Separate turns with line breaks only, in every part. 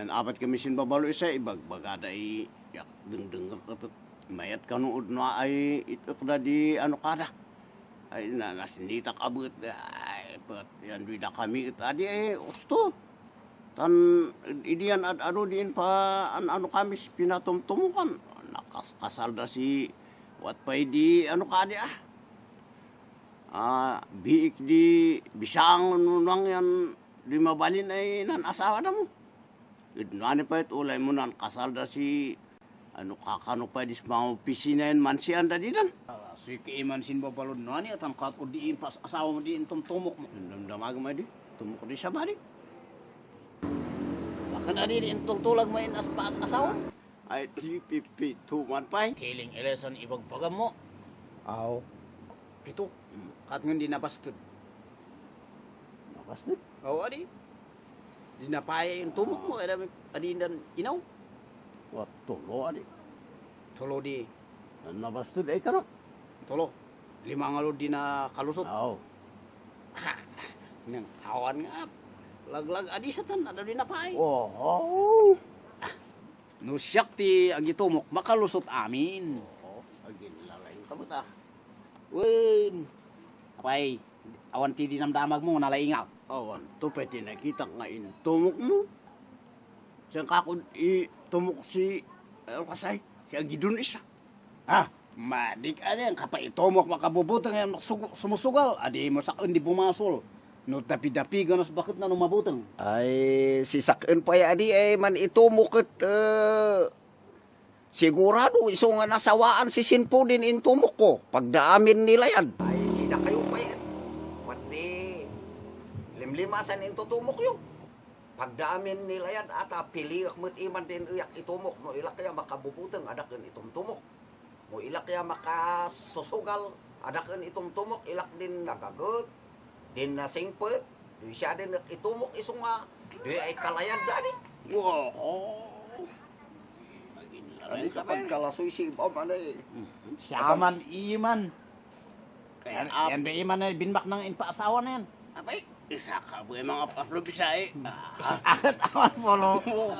Yan, apat kami sinbabalo isa, ibagbagada yak deng katot. Mayat kanuod na ay ito kada di ano kada. Ay nasinita kabut, ay pat yan duida kami tadi ay usto. Tan idian ano diin pa ano kami pinatumtumukan. Nakasalda si wat pay di ano kadi biik di bisang nunang yan di mabalin ay nan asawa na mo. Idnani pa ulay mo nan kasalda si ano kakano pa dis mga opisina yan mansian da di dan.
Si keiman sin babalod na ni atam kat diin pas asawa mo diin tumtumok mo.
Damdamag mo di, tumuk di sa balik.
Baka na diin tulag mo in as pas asawa.
Ay pipi tuman pay.
Kiling eleson ibagbagam mo.
Aw.
Pito. Kat ngun di napastud.
Napastud?
Oo, adi. Di napaya yung tumok mo. Adi dan inaw.
Wat tulo adi.
Tolo di.
Napastud ay kano?
Tolo. 5 ngalo di na kalusot.
Aw.
Nang awan nga. Laglag adi sa tan. Ada di napay.
Oh.
Nusyak ti agi tumok. Makalusot amin.
Oo. Agin lalayo ka ba
Wen. Apay. Awan ti dinamdamag mo. Nalaingaw.
Awan. To pwede nakita nga in tumok mo. Siyang kakod tumok si Kasay. Si Agidon isa.
Madik ayan, kapag itomok makabubutang yan, sumusugal, adi mo sakon di bumasol. No dapi-dapi ganos bakit na numabutang?
Ay, si sakon pa adi ay man itumok at sigurado iso nga nasawaan si Sinpo din intumok ko. Pagdaamin nila yan. Ay, sida kayo pa yan. Pati limlimasan intutumok yun. Pagdaamin nila yan ata piliak mo't iman din iyak itumok. No ilak kaya makabubutang adakan itumtumok. Mo ilak kaya makasusugal, adakan itumtumok, ilak din nagagot, din nasingpet, di siya din itumok isong di ay kalayan dadi.
Wow.
Adi kapag kalasoy si Bob,
Siyaman, iman.
Kaya
Yan ba iman na binbak ng inpaasawa na yan?
Abay, isa ka buhay mga paplo bisay.
Akit awan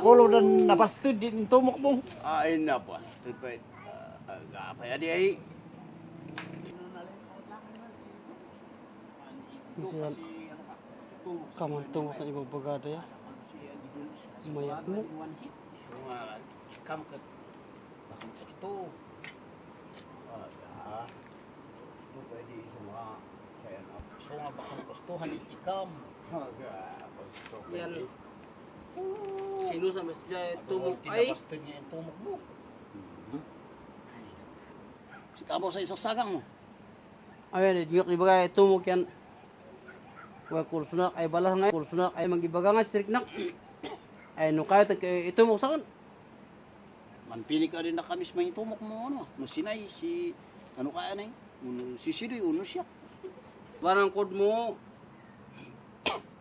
polo dan napastud din tumok mo.
Ay na po. Tupay. Agapay adi ay.
Siyan, kaman tungkol sa ibang bagada ya. Mayat mo.
Kam ke bakit ito?
Tupay di semua saya na.
So nga bakang gustuhan ikam.
Yan. Sino sa mesya tumok ay?
Tinapastud niya yung tumok mo. Si kamo sa isasagang mo.
Ayan, di bagay tumok yan. Wa kursunak ay balas nga, kursunak ay magibaga nga strict nak. Ay no kaya itumok sa kan.
Manpili ka rin na kamis may tumok mo ano. No sinay si ano kaya na si Sidoy uno siya.
Barang kod mo.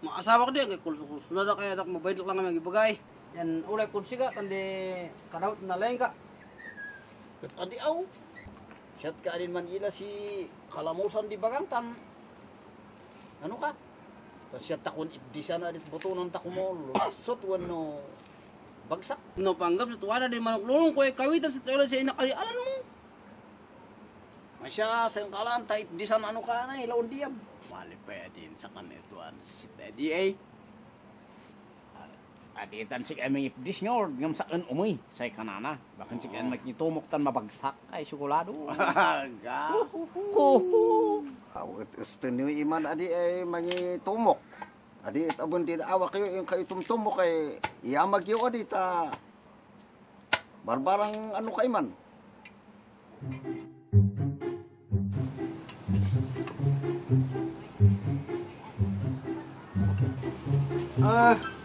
Maasawa ko di kay kursunak na kaya dak mabait lang nga magibagay. Yan ulay kursiga tandi kadawt na lain ka.
Kat adi aw. Siyat ka rin Manila si Kalamusan di Bagangtan. Ano ka? Tas siya takon ibdisan na dit butunan tako mo. Lusot wano bagsak.
No panggap sa tuwara di manok lulong ko ay kawitan sa tsura sa inakalialan mo.
May siya sa yung kalaan tayo ibdisan ano ka na ilaon diyab.
Mali pa din sa kanituan si Teddy ay.
Aditan si kami ibdis nyor ngam sa kan umoy say kanana. Bakan si kan magnitumok tan mabagsak ay sukulado.
Aga.
Awat gusto niyo iman adi ay mangitumok. Adi itabon din awa kayo yung kayo tumtumok kay iyamag yung adi ta. Barbarang ano kay man.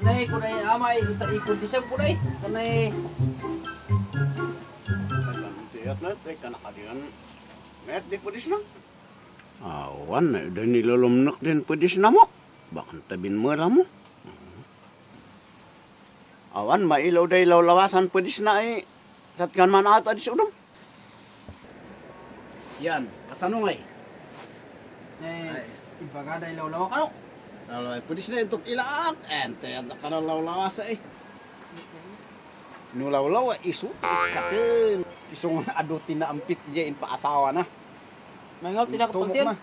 Nay ko nay amay ikot di siya po nay. Kanay
Tiyat na, teka nakalian. Mayat di pwedis na. Awan, na nilolomnak din pwedis na mo. Bakit tabin mo lang mo? Awan, mailaw day lawasan pwedis na ay. Satkan man ato adis udom.
Yan, kasano ngay?
nay ibagada ilaw-law ka no.
Alay, pwede sila yung ilaak. Ente, yan na kanalaw-lawasa eh.
Nulaw-law isu katen isong adutin na ampit diyan paasawa na.
Mangaw tinakapag
Tumok
din.
na.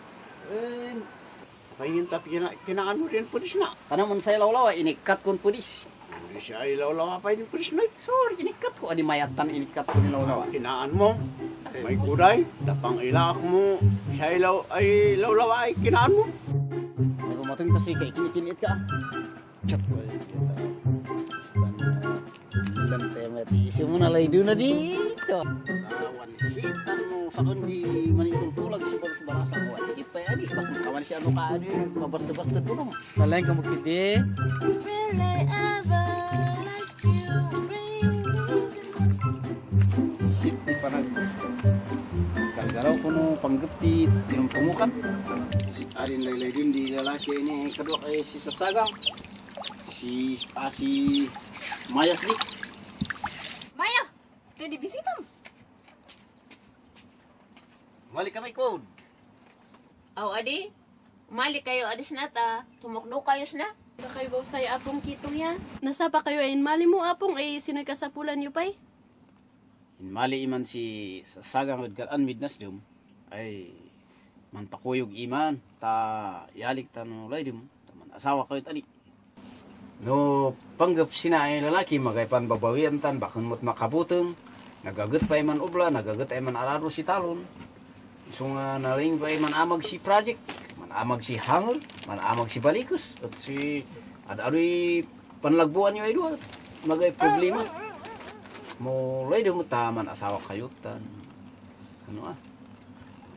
Payin tapi kinaan mo din pudis na.
Kana man sa lawlaw inikat kon pudis.
Hindi siya ilaw-law pa din pudis na.
Sorry, inikat ko. Adi mayatan, inikat ko ni lawlaw.
Kinaan mo. May kuday, dapang ilak mo. Siya ay ilaw-law ay kinaan mo.
Pero matang kasi kay kinikinit ka. Chat ko. Ilan tema isi mo na laydo na dito. Awan hitan mo sa kundi manitultulag si Boros Barasa ko. Hit pa ani bakit kaman si ano ka ano yun mabasta-basta po nung.
Nalain ka magpidi.
Will I ever let you bring
Di pa nag gargaraw ko no panggapti tinumtumukan. Si Arin Laylay din di lalaki ini kedua kay si Sasagang. Si Mayas di.
Maya, pwede bisita mo.
Balik kami code.
Aw, adi. Umali kayo, adis na ta. Tumukdo kayo na.
Ba kayo ba sa apong kitong ya? Nasa pa kayo ay mali mo apong ay sinoy kasapulan yu pay?
Mali iman si Sasagang Edgar Midnas dum ay manpakuyog iman ta yalik ta no laydum taman asawa ko tadi. No panggap sina ay lalaki magaypan babawian tan bakun mot makabuteng nagaget pa iman ubla nagaget iman araro si talon. Isunga naling pa iman amag si project manamag si hangol manamag si balikus at si adaroy panlagbuan yu ay duha magay problema. Mo laydum taman asawa kayo tan ano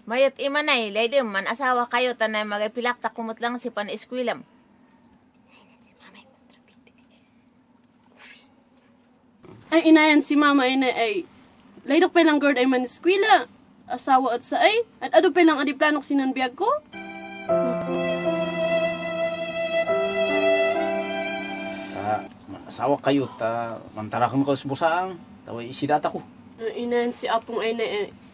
Mayat imanay, laydim man asawa kayo tanay magapilak ta kumot lang si pan-eskwilam.
Ay inayan si mama ay laydok pa lang gord ay maniskwila. Asawa at sa ay at ado pa lang adi planok sinanbiag ko.
Asawa kayo ta mantara ko sa busaang taway isidata ko.
Inayan si apong ay na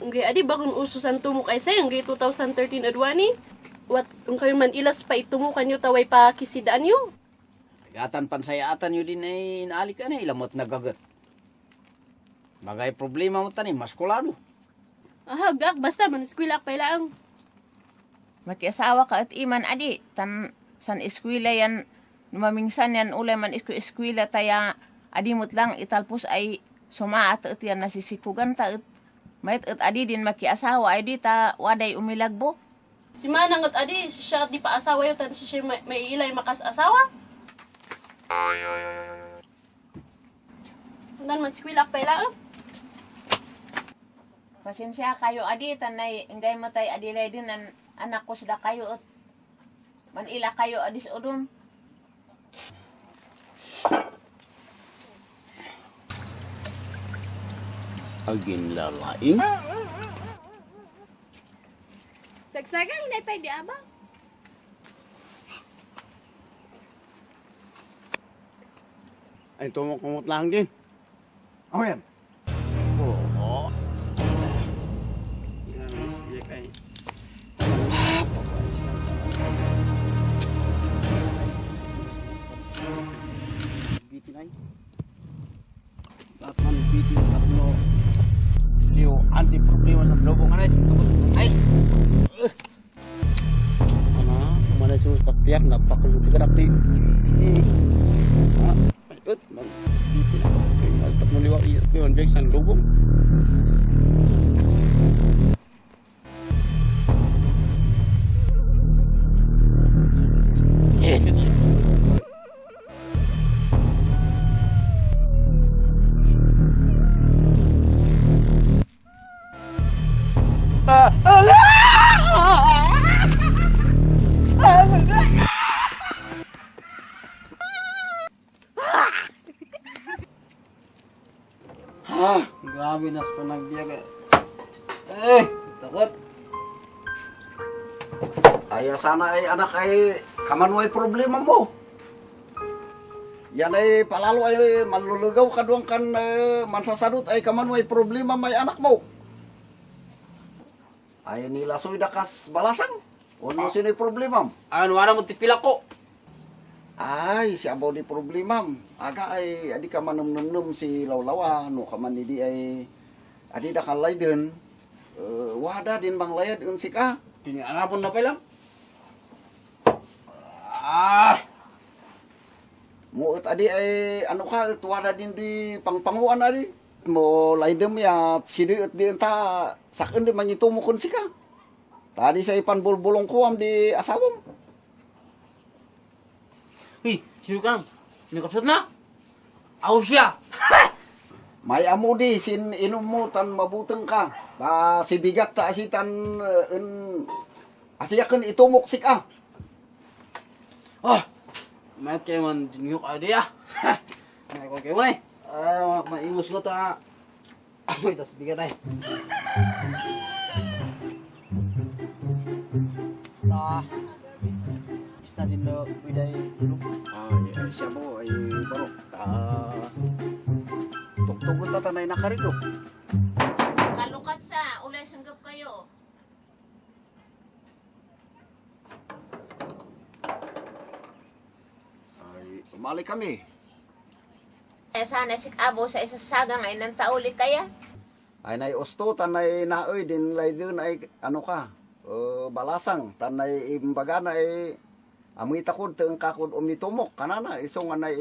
ngay adi bakon uso san tumok ay say ngay 2013 adwani. Wat kung kayo man ilas pa itumukan nyo taway pa kisidaan nyo.
Tagatan pansayaatan yun din ay naalik ka na ilamot nagagat. Magay problema mo tanim, maskulado.
Aha, gak, basta maniskwila pa lang.
Makiasawa ka at iman, adi. Tan san eskwila yan, numamingsan yan ulay man eskwila taya, adi mo't lang italpos ay sumaat at yan nasisikugan ta at mayat at adi din makiasawa ay di ta waday umilagbo.
Si Manang at adi, siya at di pa asawa yun, tan siya may ilay makas asawa. Tan man skwila pa lang.
Pasensya kayo adi tanay ingay matay adilay din an anak ko sida kayo at manila kayo adis udum.
Agin lalaing.
Sagsagang, hindi pwede aba.
Ay tumok lang din.
Ano yan?
Oo. Yan, sige kay.
Bitin ay. Tatman bitin tatlo. Liyo, anti problema sa lobong anay. Ay!
Ano, mana sulit patiak napakulog ka na pi.
Ut, man. Bitin ako. Alpat mo liwa iya. Piyon, Jake, san lubong.
Ah, grabe nas panagbiag. Eh, takot.
Ay, sana ay anak ay kamanway problema mo. Yan ay palalo ay malulugaw ka doon kan mansasadot ay kamanway problema may anak mo. Ay nila suy dakas balasang. Ano sino'y problema mo?
Ano wala mo tipila ko.
Ay, si abaw di problema. Aga ay adi ka manum si lawlawa no ka man di ay adi da kalay din. Wada din bang layad un si ka.
Tinangapon na pa lang. Ah!
Mo adi ay ano ka wada din di pangpanguan adi. Mo laydem ya sidi at di enta sakon di mangitumo kun si ka. Tadi sa ipan bulbulong ko am di asawom.
Uy, sino ka? Sino kapsat na? Ako siya!
May amo di sin inom mo tan mabuteng ka. Ta si bigat ta asitan asiyakan itumok si ka.
Oh! Mayat kayo man dinyok adi ah! May ko kayo man eh! Maimus ko ta! Amoy, tas bigat ay! Ta! Bista din do, biday tulog.
Ay siya mo ay baro. Ta tuktugon ta tanay nakarigo.
Kalukat sa, ulay sanggap kayo.
Ay umali kami.
Sana si Abo sa isasagang ay nang tauli kaya.
Ay nay usto tanay naoy din lay dun ay ano ka. Balasang tanay imbaga na ay amoy takod teng kakod umnitumok kanana iso nga nay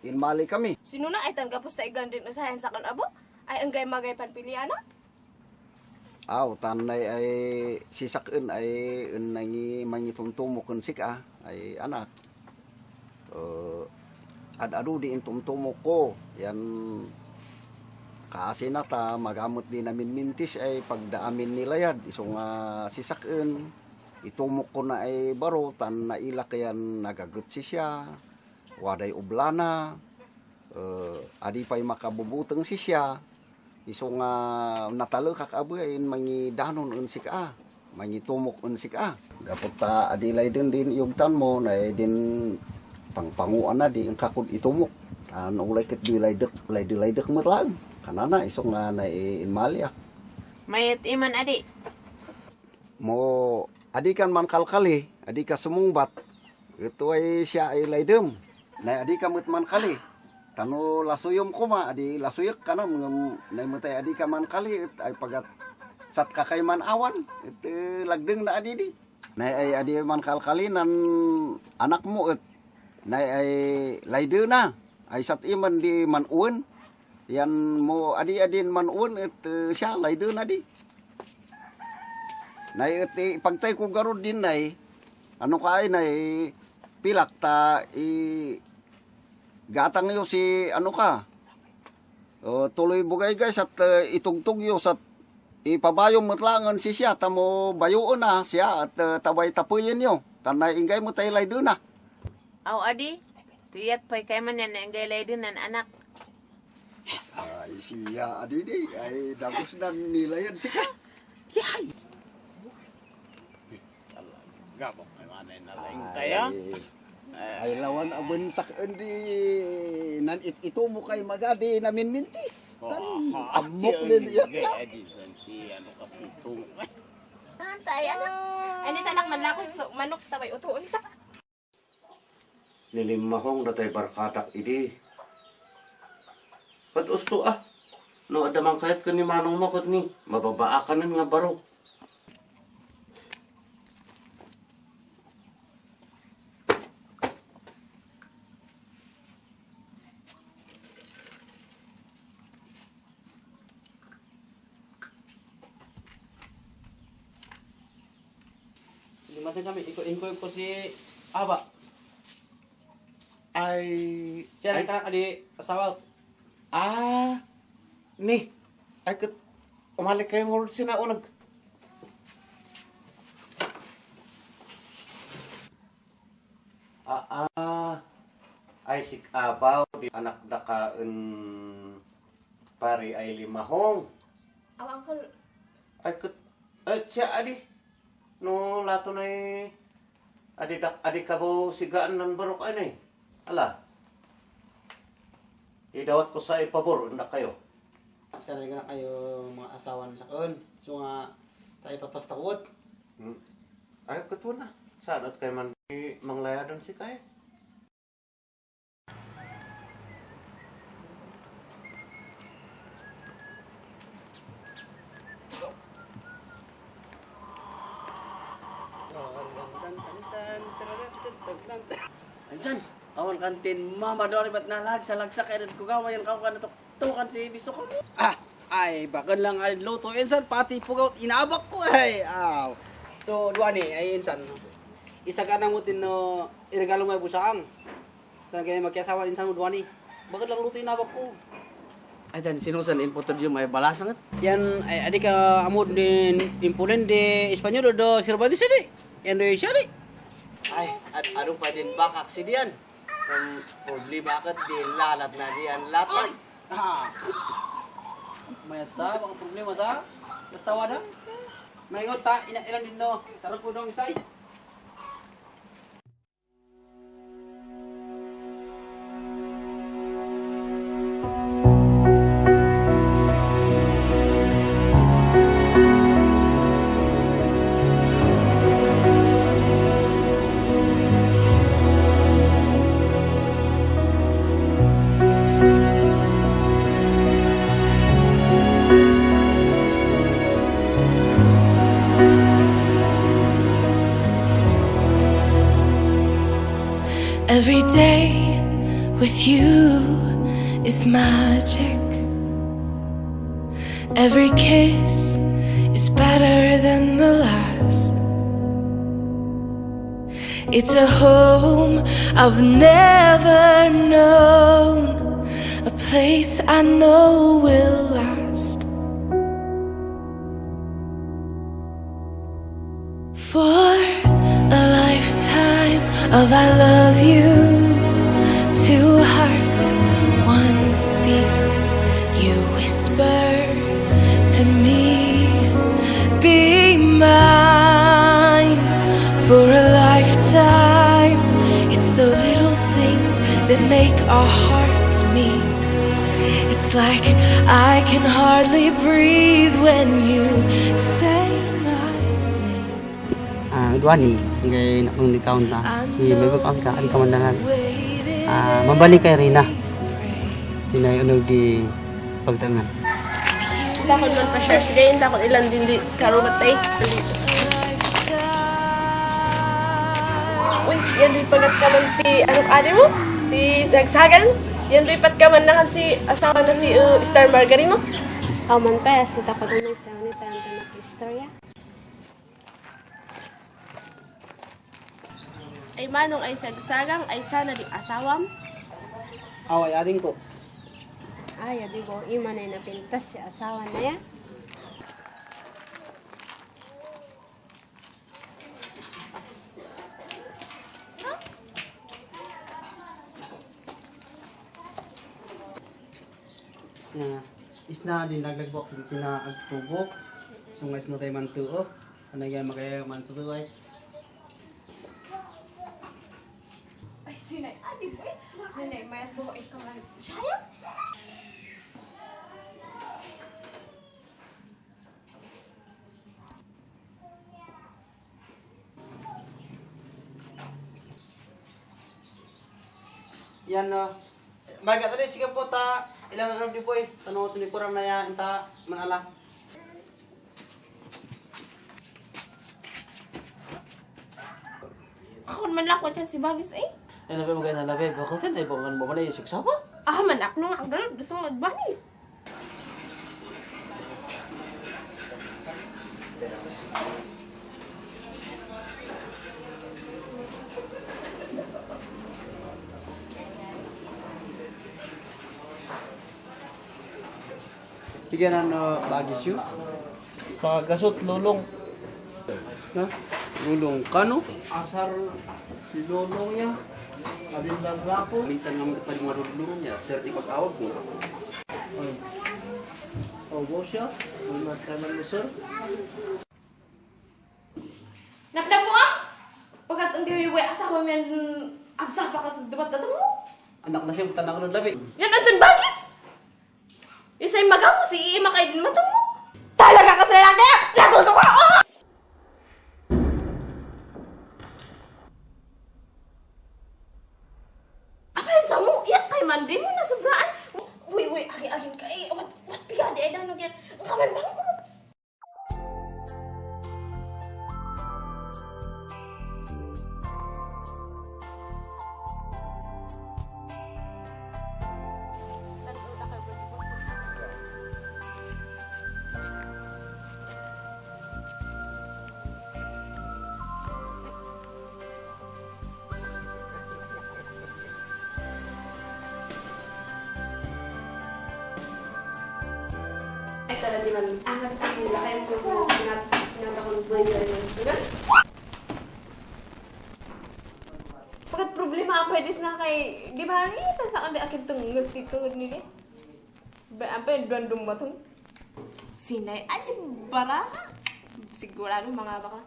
inmali kami.
Sino na ay tan kapos ta igan din usahan sa kan abo? Ay anggay magay panpiliana?
Aw tanay ay sisakun ay nangi mangitumtumok kun sika ay anak. Ad-adu di intumtumok ko yan kasi nata magamot din namin mintis ay pagdaamin nila yan isong sisakun itumok ko na ay baro tan nailak yan nagagut siya waday ublana adi pay makabubuteng siya isong natalo kakabain mangi danon un sika mangi tumok un sika dapat ta adilay din yugtan mo na din pangpanguan na di ang kakod itumok ulay ket dilaydek metlang kanana isong na inmalya
Mayat iman adi.
mo adi kan man kalkali adi ka sumungbat ito ay siya ay laydem na adi ka man kali tano lasuyom ko ma adi lasuyak kana na mutay adi ka man kali ay pagat sat kakay man awan ito lagdeng na adi di na ay adi man kalkali nan anak mo na ay layde na ay sat iman di manuun yan mo adi-adin manuun siya layde na di na pagtay ko garod din nay ano ka ay nay pilak ta gatang yo si ano ka tuloy bugay guys at itugtog yo sa ipabayong mutlangan si siya tamo bayoon na siya at tabay tapuyin yo tanay ingay mo tay layde na.
Aw adi, siyat pa'y kay man yan ang gaylay din ng anak.
Ay siya adi di ay dagos na nilayan si ka. Yay.
Gabok ay manay na laing kaya.
Ay lawan abon sak di nan ito mo kay magadi namin mintis. Amok din yan.
Adi san si ano ka putung.
Antay, anak.
Ani tanak man lakos so, manok tabay utuon ta.
Nilimahong datay barkadak idi. Pad usto no adamang kahit ka ni manong mo kat ni mababaa ka nun nga baro.
Limatin kami, iko po si Aba.
Ay
Siya ang kanak adi asawa.
ni ay kat umalik kayo ngurot sinaunag. Ay sik abaw di anak dakaen pari ay limahong.
Aw uncle,
Ay kat siya adi no lato na adi kabo sigaan ng barok ay ala. Idawat ko sa ipabor na kayo.
Siya na kayo mga asawa sa kaon. So nga, tayo papastakot.
Ay katwa na. Saan at kay man manglayadon si kay?
Ansan, awan kantin mama doon ba't nalag sa lagsak ay ko gawa yung kawan na tukan si biso ko. Ay, bakit lang ay luto insan pati pugaw inabak ko ay. Aw. So, duani ay insan. Isa ka nang mutin no irigalo may busang. Tan kay magkasawa insan mo duani. Bakit lang luto inabak ko? Ay dan sinusan imputor yung may balas sangat. Yan ay adik ka amod din impulen de Espanyol do sirbadi sini. Yan do siya di. Ay, at anong pa din bakak si diyan? Kung problema kat di lalat na diyan lapat. Mayat sa, baka problema sa. Basta wala. Maingot ta, ilang din no. Tarong ko dong isay.
Every day with you is magic. Every kiss is better than the last. It's a home I've never known, a place I know will last. For a lifetime of I love yous, two hearts, one beat. You whisper to me, be mine. For a lifetime, it's the little things that make our hearts meet. It's like I can hardly breathe when you say my name.
Duani, ngay nakong likawon ta. Si may bakang ka, ali kamandangan. Mabalik kay Rina. Pinay unog di pagtangan.
Takon man pa share sige, takon ilan din di karumat tay. Uy, yan di pagat ka man si anong ate mo? Si Sagsagan? Yan di pat ka man nakan si asawa na si Star Margarine mo? Man pa, si takon na sa ni tanto na istorya. Ay manong ay sagsagang ay sana di asawam.
Away ading ko.
Ay, adi ko iman ay napintas si asawa na ya.
Isna din naglagbok sa pinaagtubok. Sungay na tayo mantuo. Ano yung makaya mantuo ay?
Ay, sinay, adi ko eh. Nanay, mayat mo ikaw ang chaya?
Yan no. Maga tadi sige po ta ilang araw di po eh. Tanong sa kurang na ya inta manala.
Ako man lang ko dyan si Bagis eh.
Ay nabi mo na labi bakit ay bangan mo man ay siksa pa?
Man ako nung agad. Gusto mo magbani.
Sige na no bagis yun. Sa gasot lulong. Na? Lulong kano? Asar si lulong ya. Alin lang rapo.
Minsan naman pa yung marulungan niya, sir, ipag-awag mo.
Oh, bos ya. Umat ka man mo sir.
Napnap mo ah! Pagkat ang gawin asawa mo yan, agsak pa ka sa dubat na mo.
Anak na siya tanang ko labi.
Yan ang Bagis! Isa'y magamu si Ima kayo din mo mo. Talaga ka sa lalaki! Natusok ka! Oh! Apay sa mo, iyak kay man, di mo na sobraan. Uy, agi-agin ka eh. Wat pigadi ay danog yan. Ang kaman bang ko. Ito na naman, angat sa kila kayo po sinatakon po yung sugat. Pagkat problema ako edis na kay, di ba tan sa kanda akin itong dito nila? Apa yung random ba itong? Sinay, ay, bara? Sigurado mga baka.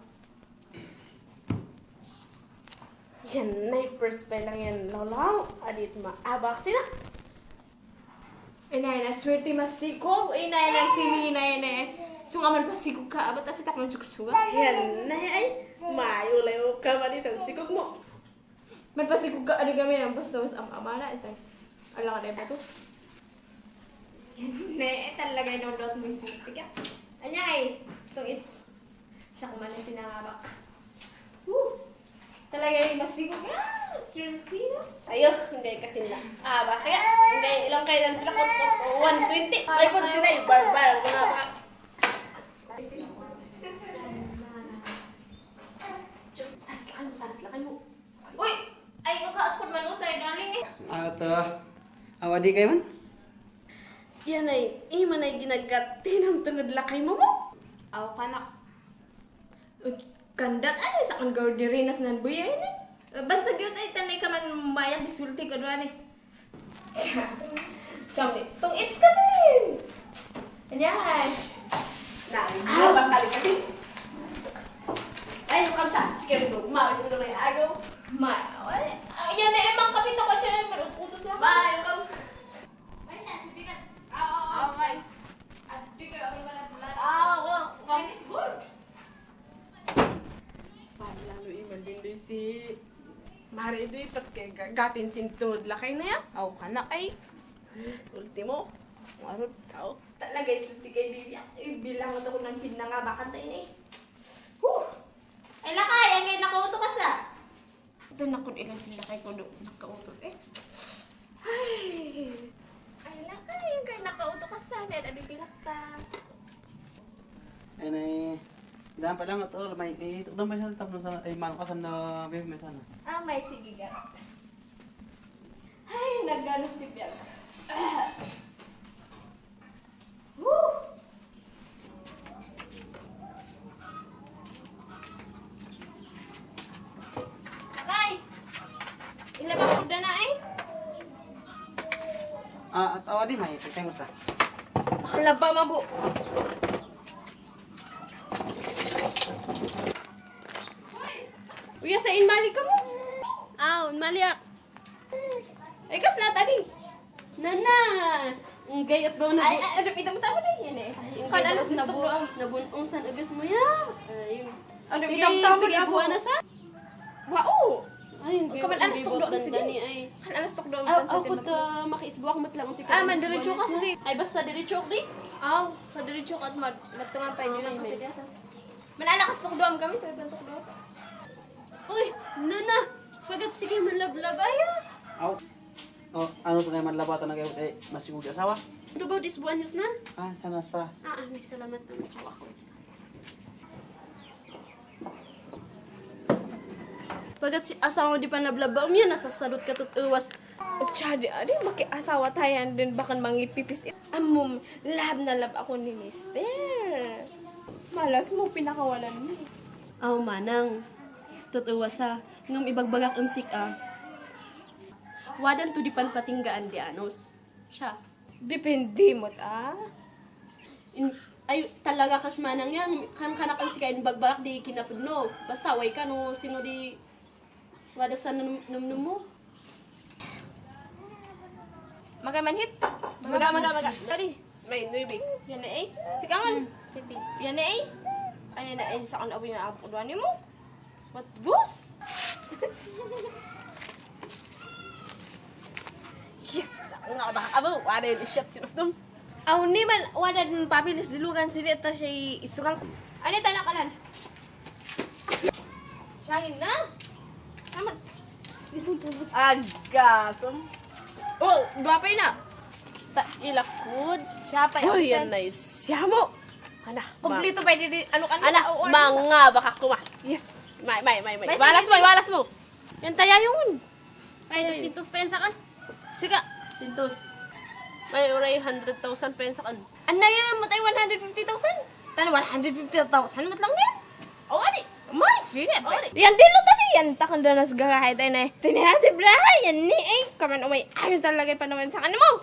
Yan na yung first pay lang yan, lalaw. Adit maabak sila. Inay na, swerte masikog. Inay na, sininay na. Sungaman pasikog ka, abat na sa takman suga. Yan na ay, mayo-layo ka ba di sa sikog mo. Man pasikog ka, ano kami ang basta mas amana. Ito, ala ka na ba ito? Yan na, talaga yung dot mo yung swerte ka. Anyay, itong it's, siya kuman yung pinangabak. Woo! Talaga yung masigog na, swerte na. Ayo, hindi kasi na. Bakit? Hindi, ilang kayo lang pinakot ko, 120. Ay, kung sila yung barbar, mga baka. Sanas lakay mo. Uy! Ay, yung ka-outfit man mo tayo, darling eh.
At, awadi kayo man?
Yan ay, iman ay ginagati ng tunod lakay mo mo. Aw, kanak. Kandat ay, sa kang garderinas ng buya yun eh. Bansag yun ay, tanay ka man mayag, disulti ka doon eh. Chami, itong it's kasi. Anyan. Bakali kasi. Ay, yung kamsa, sige mo, umawis na naman yung agaw. Yan na, emang kapit ako dyan, utos lang. Yung kam. May siya, sibigat. Okay. At di kayo ako naman ang bulan. Okay, it's good. Lalo iman din din si Mari Doy pat kay gatin sintod lakay na ya. Aw kanak ay ultimo. Marot tao. Talaga isulti kay Bibia. Bilang mo ko ng pin na nga bakan tayo eh. Ay lakay, ay ngay nakauto ka sa. Ito na kun ilan sila kay ko do nakauto eh. Ay lakay, ay ngay nakauto ka sa. Ano bilak ta.
Ay, daan pa lang ito, may itukdang pa siya tapos sa mano kasan na baby may sana.
May sige ga. Ay, nagganos ti Piag. Woo! Akay! Ilabang ko na eh.
At awadi may pitay mo sa.
Makalaba mabu. Uya sa inmali ka mo. Inmali ak. Ay kas na tadi. Nana. Gayat ba na. Ay, ano pita mo tamo na yan eh. Kan alas nabunong san agas mo ya. Ay. Ano pita mo tamo na buwan na sa. Wow. Ay, kaman alas tok do sige. Ay. Kan alas tok do man sa tin. Ako makiisbuak mat lang utik. Man diretso ka si. Ay basta diretso di. Sa diretso ka at magtungan pa din kasi dasa. Man anak kas tok do am gamit ay bantok do. Uy, nana, pagat sige manlablab ayo.
Aw. Ano sa naman labatan ng masigug asawa?
Ito ba this buwan na?
Sana sa.
May salamat naman sa ako. Pagat si asawa di pa nablaba yan, nasasalot ka tutuwas. Tsadi, maki-asawa tayo din bakan mangipipis. Amom, lab na lab ako ni mister. Malas mo, pinakawalan mo. Manang. Totoo sa ngam ibagbagak ang sika. Wadan to di pan patinggaan di anos. Siya. Depende mo ta. Ay talaga kas manang yan kan kanak ang sika bagbagak di kinapudno. Basta way ka no sino di wada sa numnum mo. Magamanhit. Maga. Tadi. May nuibig. Yan na eh. Sikangan. Yan na eh. Ayan na eh sa kan awi na apo doan mo. What goose? Yes, nga ba abo, wala yung shot si Masdom. Ni man wala din papilis dilugan si Deta siya isukal. Ani ta nakalan? Siyangin na. Amat. Agasom. Duapay na. Ilakod. Siya pa yung yan na siya mo. Kumplito pa din ano kan mga baka kuma. Yes. May. Walas mo. Yan taya yun. Ay, 200 pensa ka. Siga.
100.
May uray 100,000 pesos kan. Ano yun mo tayo 150,000? Tan 150,000 mat lang yan. Oh, adi. May sige. Yan dilo tadi yan takon danas gagahit ay na. Tinihati braha yan ni ay kaman umay ayo talaga pa naman sa kanimo.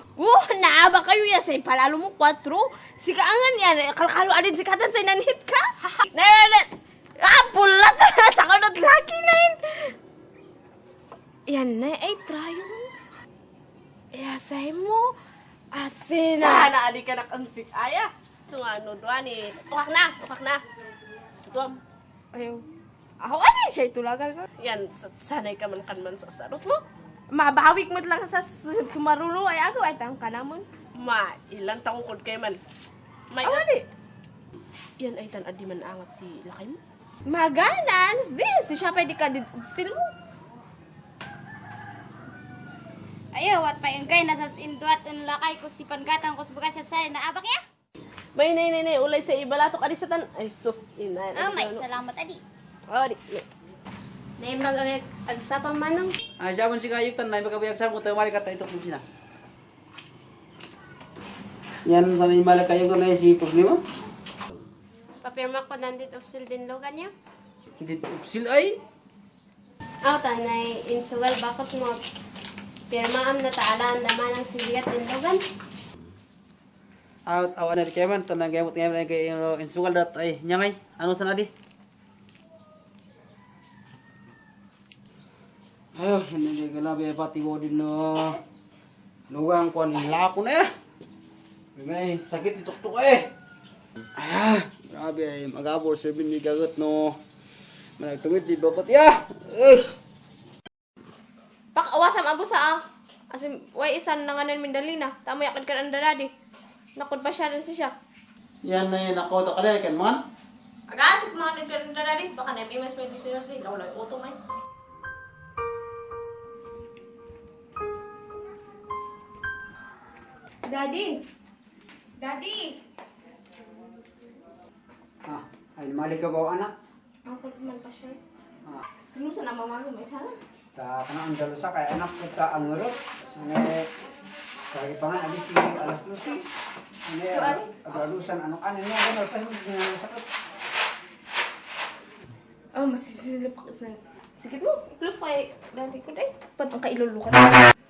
Naaba kayo ya say palalo mo 4. Sikaangan yan kalkalo adin sikatan say nanhit ka. Na. Pulat sa kanot laki na yun. Yan na ay trayo. Say mo. Asin na adi ka nakansik aya. Sungano doan ni. Ukak na. Tutuam. Ayaw. Ako ano siya itulagal ka? Yan, sanay ka man kanman sa sarot mo. Mabawik mo lang sa sumarulo ay ako ay tang kanamon. Ilan tangkod kay man. May ano yan ay tan adi man angat si lakay mo. Magana, anos din? Si siya pwede ka din upsil mo.
Ayo, wat pa yung kay nasa induat ang lakay ko si panggatang ko bukas at saya naabak ya.
Bay nay ulay sa ibalatok adi sa tan. Ay sus ina.
May salamat adi.
Oh, di.
Nay mag-agsapang manong.
Sabon si kayuk tan na magkabiyag sa mo tayo mali kata ito kung sina. Yan sana yung mali kayuk na si problema.
Papirma ko nandito upsil din logan niya.
Hindi upsil ay.
Aw tanay insugal bakot mo. Pirmaam na taalan naman ang siliyat din logan.
Out awan na kaya man tanang gamot ngayon kay insugal dat ay nyangay ano sana di. Hindi galabi pati mo din no. Lugang ko ni lako na. May sakit ituktok eh. Grabe ay magabor 7 ni gagot no. Managtungit di bakot ya.
Pak awasam abo sa asim way isan nanganan mindalina. Tamo yakad ka andaladi. Nakod pa siya rin siya.
Yan na yun ako to kada kan man.
Agasip mga nagkarandaladi. Baka na mas may disinosi. Lawlay uto may. Daddy!
Ay mali ka ba anak?
Ako man pa siya.
Ah.
Sino sa namamalo may sana?
Ta kana ang dalusa kay anak ko ta ang urot. Ane kay pangan ali si alas lusi. Ane agalusan ano niya ganun pa yung sakit.
Masisilip ka sa... Sige mo, close kay daddy ko day. Patong ka ilulukat.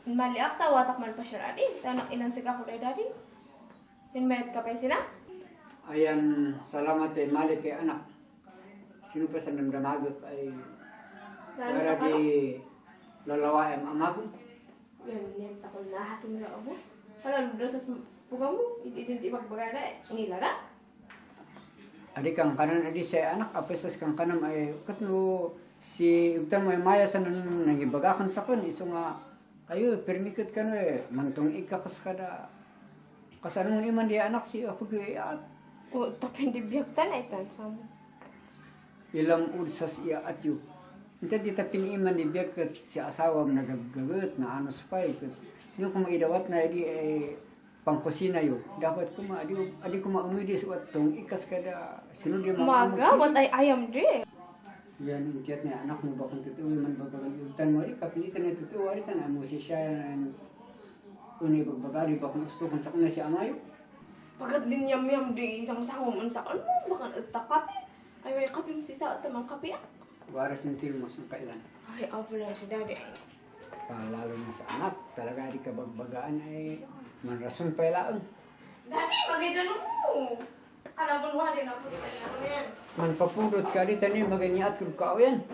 Mali up ta, watak man pa siya daddy. Tanak inansik ako day daddy. Yan mayat ka pa sila?
Ayan, salamat eh, mali kay anak. Sino pa sa namdamagot ay
Lalo
para
sa kano?
di lalawaim amago.
Yan takol na hasim na ako. Wala, lubra sa puga mo. Hindi magbagana eh. Ngilara?
Adi kang kanan adi sa anak, apesas kang kanam ay kat no si Ugtan mo ay maya sa nangibagakan sa kun. Iso nga, ayo, permikot ka no eh, mantong ikakas kada. Kasanong iman di anak si ako at
O, tapi hindi biyagtan ay tansam.
ilang ursas iya at yu. Hindi di tapin iman di biyak kat si asawam nagagagot na anos pa eh. Yung kung maidawat na di ay pangkusina yu. Dapat ko adi ko maumidis at tong ikas kada sino di
Maga, what ay ayam di.
Yan ang tiyat niya anak mo ba kung tutuwi man bagagalitan mo rin kapilitan na tutuwi rin na mo si siya uni bagbagari ba kung gusto kung sa kuna si amayo.
Pagkat din yam di isang sangom ang sakon mo, baka nagtakapi. Ay, may kapi mo si sa tamang kapi ah.
Waras ng timos ng kailan.
Ay, apo lang si daddy.
Lalo na sa anak, talaga di ka bagbagaan ay manrason pa ilaan.
Daddy, magigano mo. Alam mo wala rin ako yan.
Manpapurot ka rin tani maganyaat kung kao yan.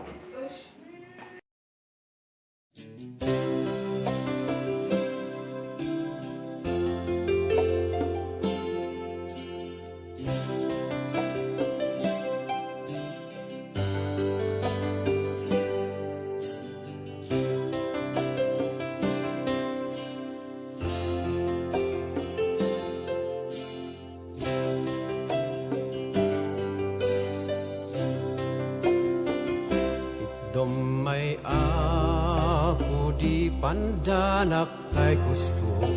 Domay ako di pandanak kay gusto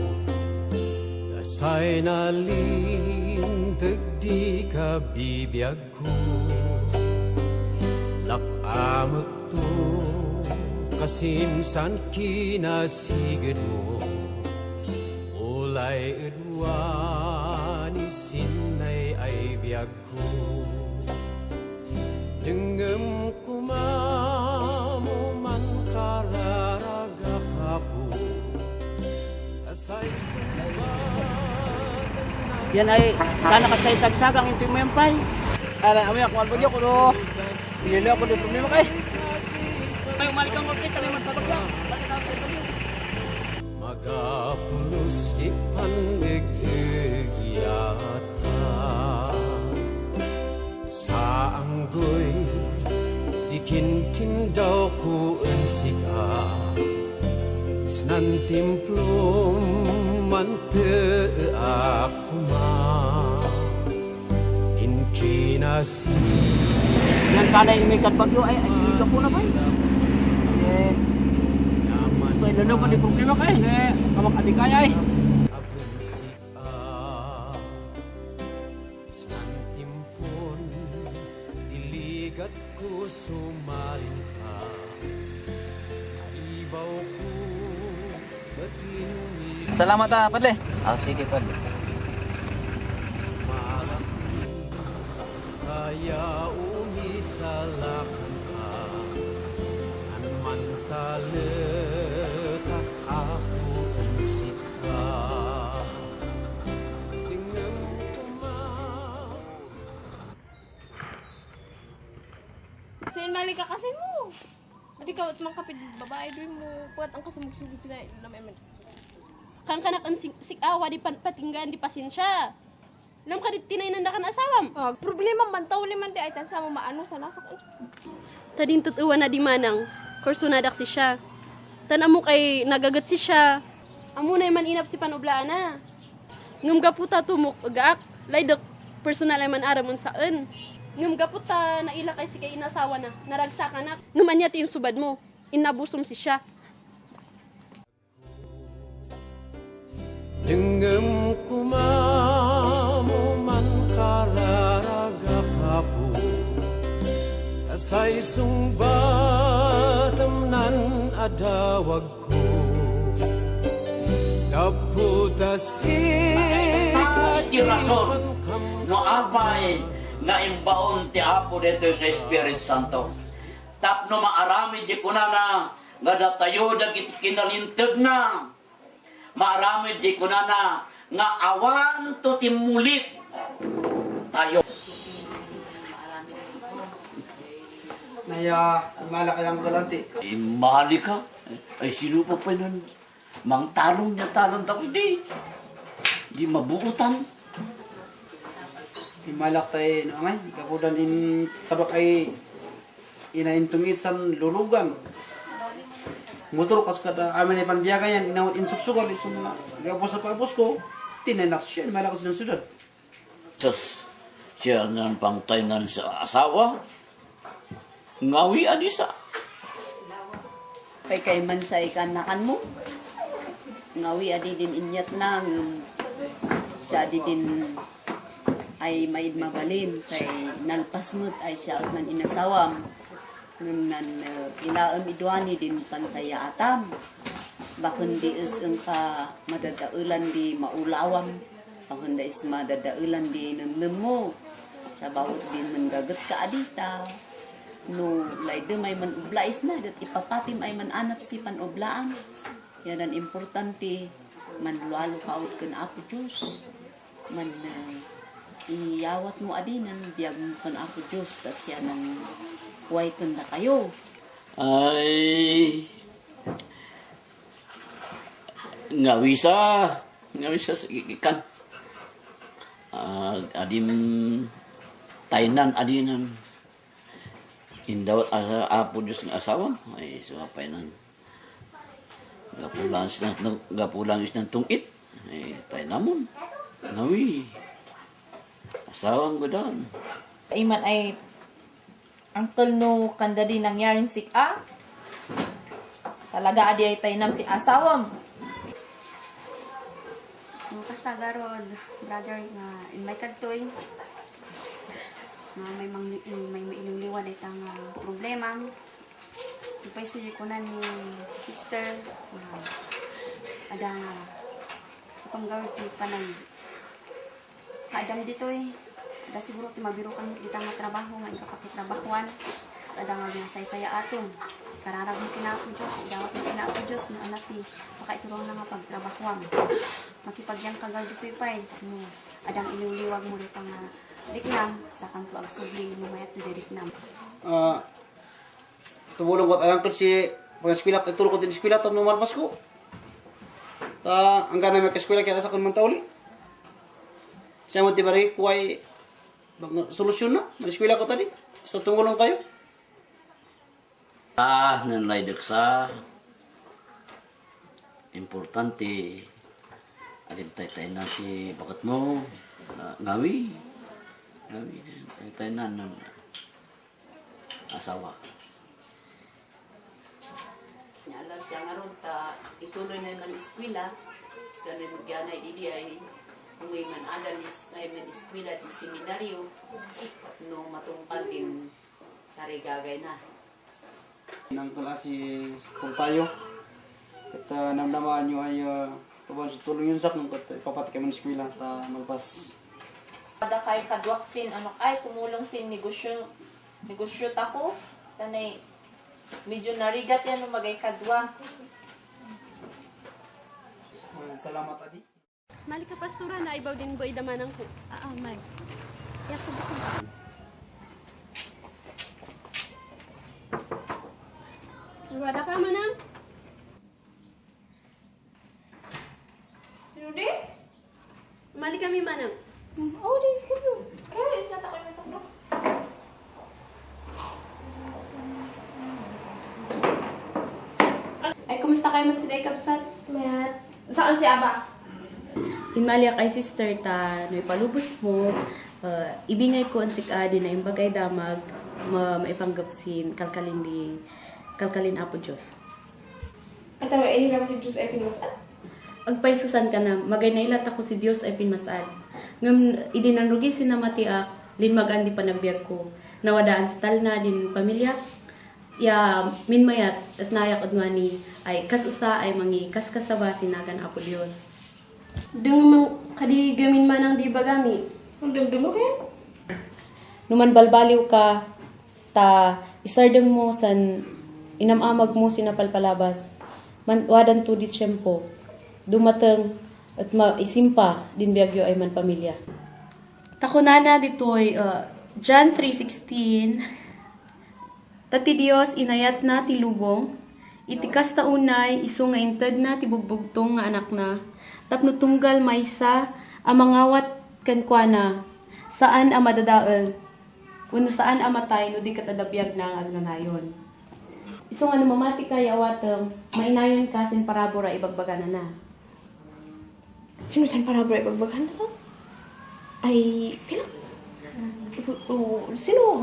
Dasay nalindag di ka bibiyag ko Lakamot to kasinsan kinasigid mo Walay udwan isinay ay biyag ko. Dengem kumamo man kararaga kapo. Asay sumbatan na
Yan ay sana kasay sagsagang into mo yan pay. Ara amay ako albagyo ko do. Ililo ko do problema kay. Ay umalik ang kompleto na man tabagla. Balik ang kompleto.
Magapulos di pandigyata sa anggoy di kinkin daw ko ensika isnan timplom mante aku ma inkinasi.
Yan sana yung mikat bagyo ay siniga po na ba? Ito ay lalo pa di problema kay. Kamak adik kaya ay.
Isnan timpon diligat ko sumalin ka. Naibaw ko batinumi.
Salamat Padle. Sige Padle.
Kaya umisalakan ka anmantaletak ako unsik ka tingnan kumaw.
Sayin balik ka kasi mo. Hindi ka mga kapit babae doon mo. Puwat ang kasumug-sugod sila. Kan kanak ang sikawa di patinggan di pasensya. Alam ka di tinainan na kan asawam. Problema man taw liman di ay tan sa maano sa nasak. Tading tutuwa na di manang. Kursunadak si siya. Tan amo kay nagagat si siya. Amo na man inap si panublaan na. Ngum gaputa tumok agaak. Laydok personal ay man aramon saan. Ngum gaputa na ila kay si kay inasawa na. Naragsakan na. Numan niya ti yung subad mo. Inabusom si siya.
Dengem kumamo man kararaga kapo asay sungbatam nan adawag ko kaputasi
Ti rason no abay nga imbaon ti Apo dito yung Espiritu Santo. Tapno maarami di kunana nga datayo dagiti kinalintag na. Maarami di kunana nga awan to timulit tayo.
Naya malaki ang galanti.
Mahali ka. Ay sino pa pa nun? Mang talong niya talong tapos di mabuutan.
Imalak tayo no amay. Kapudan in tabak ay inaintungit sa lulugan. Motor kas kada amin ay panbiyaga yan inawat insuksugan iso na gapos sa pagpos ko tinanak siya malakas ng sudad.
Sus, siya nang pangtaynan sa asawa. Ngawi adisa.
Kay man sa ikanakan mo. Ngawi adi din inyat na siya adi din ay maid mabalin kay nalpasmut ay siya at nan inasawam. Nung ilaam idwani din pansaya atam. Bakun di is ang ka madadaulan di maulawam. Bakun da is madadaulan di numnum mo. Sa bawat din manggagat ka adita. No, layde may man ublais na. Dat ipapatim ay man anap si panublaang. Yan ang importante. Man lualo kaot kan Apo Diyos. Man iyawat mo adinan. Biyag mo kan Apo Diyos. Tas yan ang huway kanda kayo.
Ay ngawi sa ikan. Adim tainan adinan indawat asa Apo Diyos ng asawa ay sumapay nan gapulan is ng tungit ay tainamon ngawi asawang godon.
Iman ay Uncle no kanda din nangyaring sika. Talaga adi ay tainam si asawam.
Kasta garod, brother nga in my kadtoy. May mainuliwan itang problema. Ipay suyo ko na ni sister. Ada nga panggawin ti panay. Kaadam dito eh. Da siguro ti mabiro kami kita nga trabaho nga ikapakitrabahuan. Ada nga nga say-saya aton. Kararag mo kinapo Diyos, idawat mo kinapo Diyos na anak ti makaiturong na nga pagtrabahuan. Makipagyang kagal dito ipay. Adang inuliwag mo dito nga riknam sa kanto ag subli mo mayat do riknam.
Tumulong ko at ko si pag-eskwela, tutulong ko din eskwela ito nung malpas ko. Ang gana may kaskwela kaya sa kunman tauli. Siya mo tibari ko ay solusyon na. Eskwela ko tadi. Basta tumulong kayo.
Nanlay deksa. Importante. Alim tay-tay na si bakat mo. Ngawi. Tay-tay na ng asawa.
Nyala siya nga ron, ituloy na yung eskwela. Sa rinugyanay didi ay umingan adalis na yung eskwela di seminaryo. No matungkal din tarigagay na.
Nang klase kung tayo. At namdamaan nyo ay tulong yun sa kung ipapatik kayo ng eskwela at malpas.
Pada kay kadwaksin, tumulong sin negosyo tako. Tanay, medyo narigat yan nung magay kadwa.
Salamat, Adi.
Mali ka pastura na ibaw din boy damanang ko. May. Kaya ko ba? Wala ka manang? Sinudi? Mali kami manang. Oh, this is good. Kaya is nata ko yung takbo.
Ay, kumusta kayo man si Day Kapsat? Mayat. Saan si Aba?
Inmaliak ay sister ta, no ipalubos mo, ibingay ko ang sikadi na imbagay damag, maipanggapsin, kalkalin apo Diyos.
At ang inilang si Diyos ay pinmasad?
Agpaysusan ka na, magay na ilat ako si Diyos ay pinmasad. Ngam, idinanrugi sinamatiak, linmagan di panagbiag ko, nawadaan sa talna din pamilya, ya minmayat at nayak udmani ay kasusa ay mangi kaskasaba sinagan apo Dios.
Dung kadi gamin manang di bagami. Dung kayo?
Numan balbaliw ka ta isardeng mo san inamamag mo sinapalpalabas. Wadan to di tiyempo. Dumateng at maisimpa din biagyo ay man pamilya. Takunana ditoy John 3:16. Tati Dios inayat na ti lubong, itikas taunay isu nga inted na ti bugbugtong nga anak na, tapno tunggal maysa amangawat kenkwana, saan ang madadael, kuno saan ang matay no di katadabiyag na ang agnanayon. Isu nga namamati kay awateng, mainayon ka sin parabora ibagbagana na.
Sino san parabora ibagbagana sa? Ay, pilak. Sino?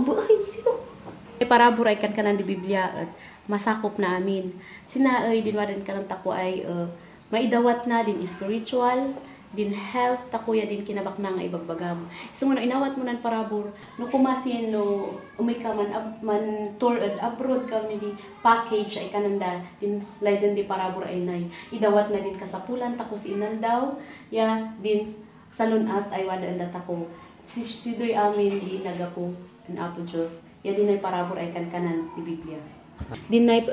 Sino?
Paraburay kan kanan di Biblia at masakop na amin. Sinaay din warin ka ng tako ay maidawat na din spiritual, din health, takuya din kinabak na nga ibagbagam. So muna inawat mo ng parabor, no kumasin no umika man tour abroad ka ni package ay kananda din layden di parabor ay nay. Idawat na din kasapulan tako si inaldaw, ya din salunat ay wadaan tako. Sidoy amin di nagapo ang apo Diyos. Ya dinay parabor ay kankanan di Biblia. Dinay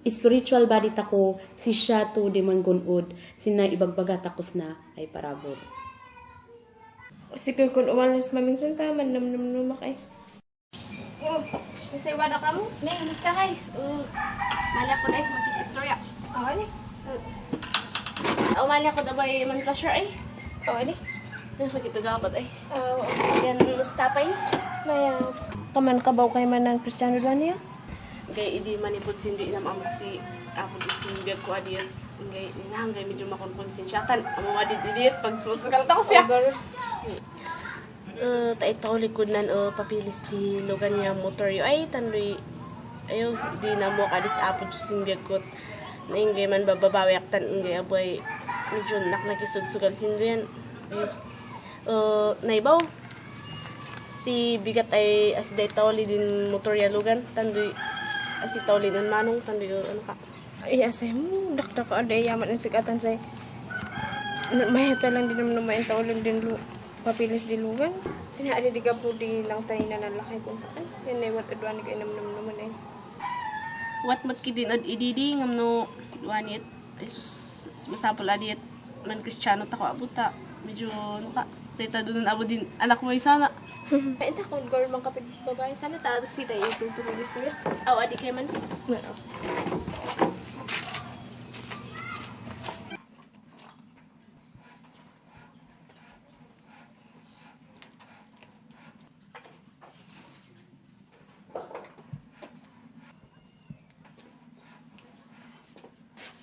spiritual body tako si siya to di man gunod sinay ibagbaga takos na ay parabor.
Sige kung umalis maminsan ta man namnam kay. Kasi wala ka mo? Nay, musta kay? Mali ako dai magkisistorya. Okay. Mali ako dabay man ka sure ay. Okay. Nakikita dapat ay. Yan musta pa yun? Maya kaman kabaw kay man ng Kristiyano lang niya. Gay idi manipod sindi inam amo si ako isin biag ko adiyan. Gay ninahangay medyo makonkonsensyatan. Amo adit pag sumusukal ta ko siya. Ta ito likod nan papilis di lugan niya motor yo ay tandoy ayo di na mo kadis apo sin biag ko. Naingay man bababawi aktan ingay aboy medyo naknakisugsugal sindo yan. Ayo naibaw si bigat ay as day tawli din motor yalugan tandoy as tawli din manong tandoy ano ka ay asay mo dakdak ka day yaman ang sigatan say Mayat pa lang din naman lumayan taulog din papilis di lugan. Sinaali di gapo di lang tayo na nalakay kung saan. Yan ay wat adwan ni kayo naman eh. Wat mat kidin ad ididi ngam no duanit. Ay sus masapol adit man Kristiyano ta ko abuta. Medyo ano ka. Sa ita doon abo din anak mo sana. Ay ta kon girl man kapit babae sana ta si tayo tutulis to. Aw adi kay man.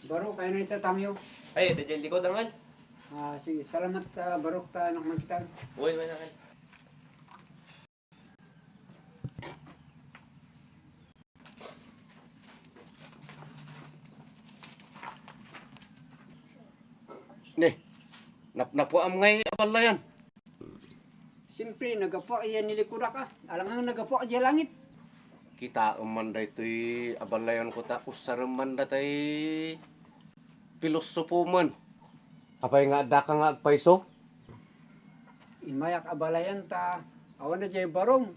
Barok, kayo na ito, Tamyo.
Ay, dadyan di ko dangal.
Sige, salamat Barok ta anak magkita.
Uy, may nakan.
Ne, napuam ngay abalayan.
Siyempre, nagapo iyan nilikuda ka. Alang nga nagapo diya langit.
Kita umanda ito'y abalayan ko ta usaraman datay pilosopo man. Apay nga ada ka nga agpaiso?
Inmayak abalayan ta. Awan na diya barong.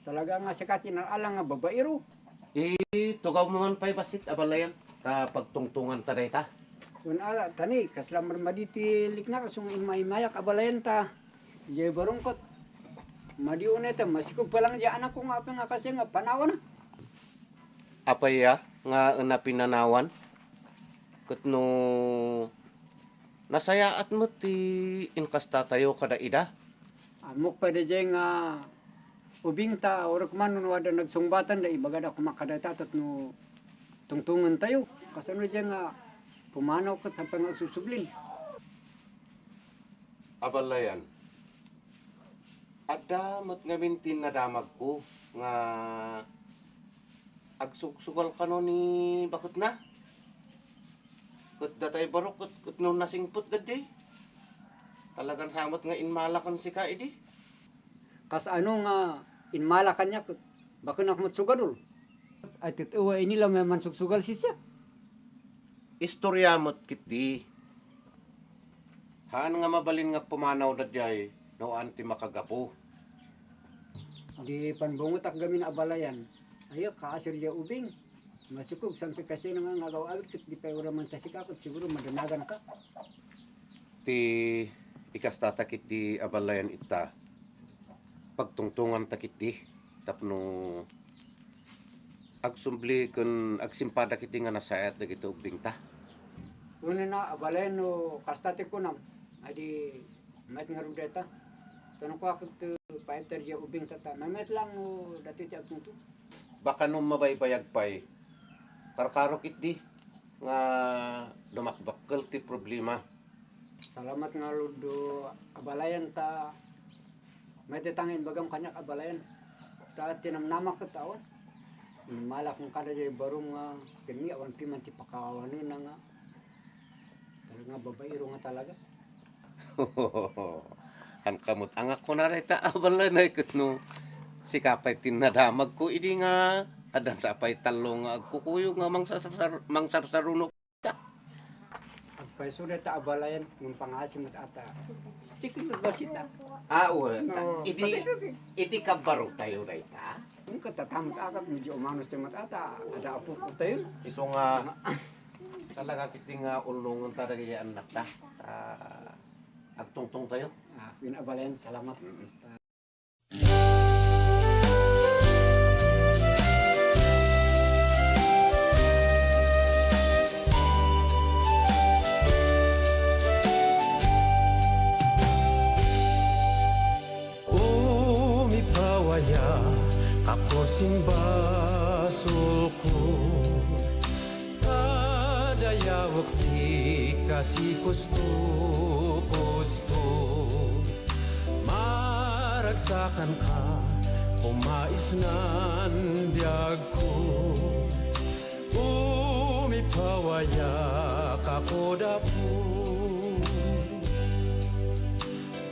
Talaga nga sikatin ang alang nga babairo.
Tugaw mo man pa'y basit abalayan. Ta pagtungtungan ta dayta.
Kung ala, tani, kaslamar maditilik na kasung imayak abalayan ta. Diya barong kot. Madiun ito, masikog pa lang diya anak ko nga pa nga kasi nga panawan na.
Apay ya nga na pinanawan? Kat no nasayaat mo ti inkasta tayo kada ida?
Amok pa diya nga ubing ta, orak man nung wada nagsungbatan da ibagada kumakadatatat no tungtungan tayo. Kasi no diya nga pumanaw ka sa pangagsusublin.
Abalayan. Ada mat nga mintin na damag ko nga agsugsugal ka no ni bakit na? Kut datay barok kut no nasingput dadi. Talagang samot nga inmalakan si ka idi.
Kas ano nga inmalakan niya bakit na matsugadol. Ay tituwa inila may mansugsugal siya.
Istorya mo't kitdi. Haan nga mabalin nga pumanaw dadyay no anti makagapo.
Di panbungot ak gamin abalayan. Ayo kaasir dia ubing. Masukog sampai kasi nga nagaw-awit kit di pa man tasikakot siguro madanagan ka.
Ti ikasta takit di abalayan ita. Pagtungtungan takit di tapno agsumbli kun agsimpada kiti nga nasayat dagiti ubing ta.
Una na abalayan no kastate ko nam. Adi mat nga rudeta. Tanong ko ako to painter dia ubing tata. Mamet lang no dati ti agtuntu.
Baka nung mabaybayag pa'y karkaro kit di nga dumakbakkel ti problema.
Salamat nga ludo abalayan ta. May tangin bagam kanyak abalayan. Ta tinamnamak ka taon. Malak kung kada jay barong nga kami awan piman ti pakawanin na nga. Talaga babairo nga talaga.
Ang kamot angak ko na rin taabala na ikot no. Si kapay tinadamag ko idi nga adan sa apay talong nga agkukuyo nga mangsarsaruno ka.
Agpay sudah ta abalayan ng pangasim at ata. Sikit basita.
Idi kabaro tayo na ita.
Kung katatamot akat medyo umanos tayo matata. Ada apo ko tayo.
Iso nga talaga kiting ulungan talaga yung anak ta. Agtungtong tayo.
Pinabalayan, salamat.
Umipawaya ako simbasulku adayawak si kasi kusto maragsakan ka kumais nan biyag ko umipawaya kako dapo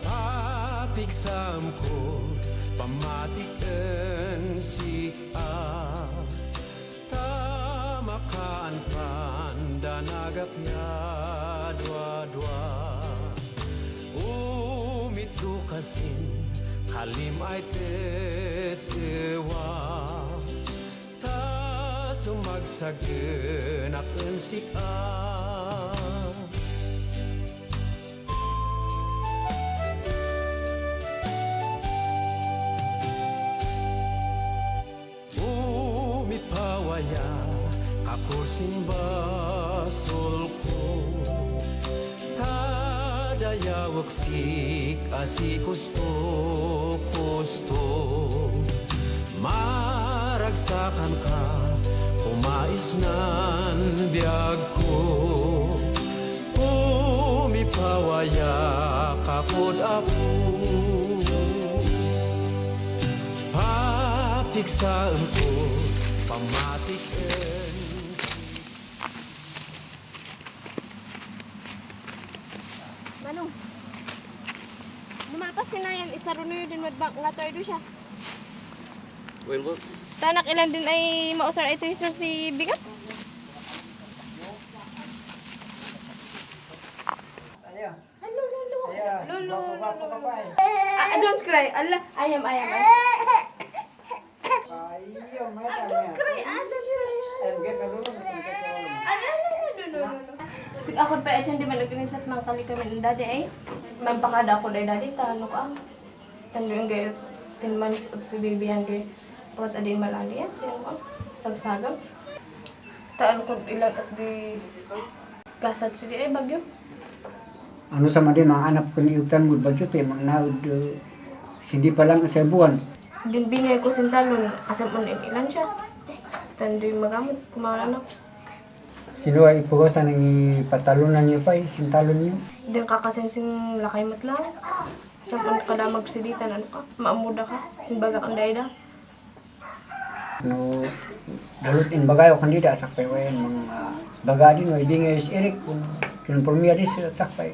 papigsam ko pamatiken siya tamakaan pandanagap ya dua-dua masin kalim ay tetewa ta sumagsagenak ensika umipawaya kakursin basulku daya waksik asi gusto maragsakan ka umais nan biyag ko umipawaya kapod apo papiksaan ko pamatik
Manong, lumalpas si Nayan, isa rin yun din madbang nga to siya.
Well, boss.
Tanak ilan din ay mausar ay tracer si Bigat? Lolo. Don't cry. Allah, ayam. Don't cry. Sig ako pa etyan di man nagkinisat mang kali kami ng dadi ay. Magpakada ako day dadi tano ka. Tando yung gayot 10 months at si baby yan kay pagkat adin malali yan siya ko. Sagsagam. Taan ko ilan at di gasat sige ay bagyo.
Ano sama din mga anak kaniutan mo bagyo te mga naud hindi pa lang sa buwan.
Din bingay ko sintalon kasi mo ilan siya. Tando yung magamit kumain anak.
Sino ay ipugasan ng ipatalunan niyo pa sintalon niyo?
Din kakasingsing lakay mo't lang. Saan ka na magsiditan, ano ka? Maamuda ka? Imbaga kang daida?
No, dulot in bagayo kandida sakpay wayan mga baga din way bingay si Eric kun premier dis sakpay.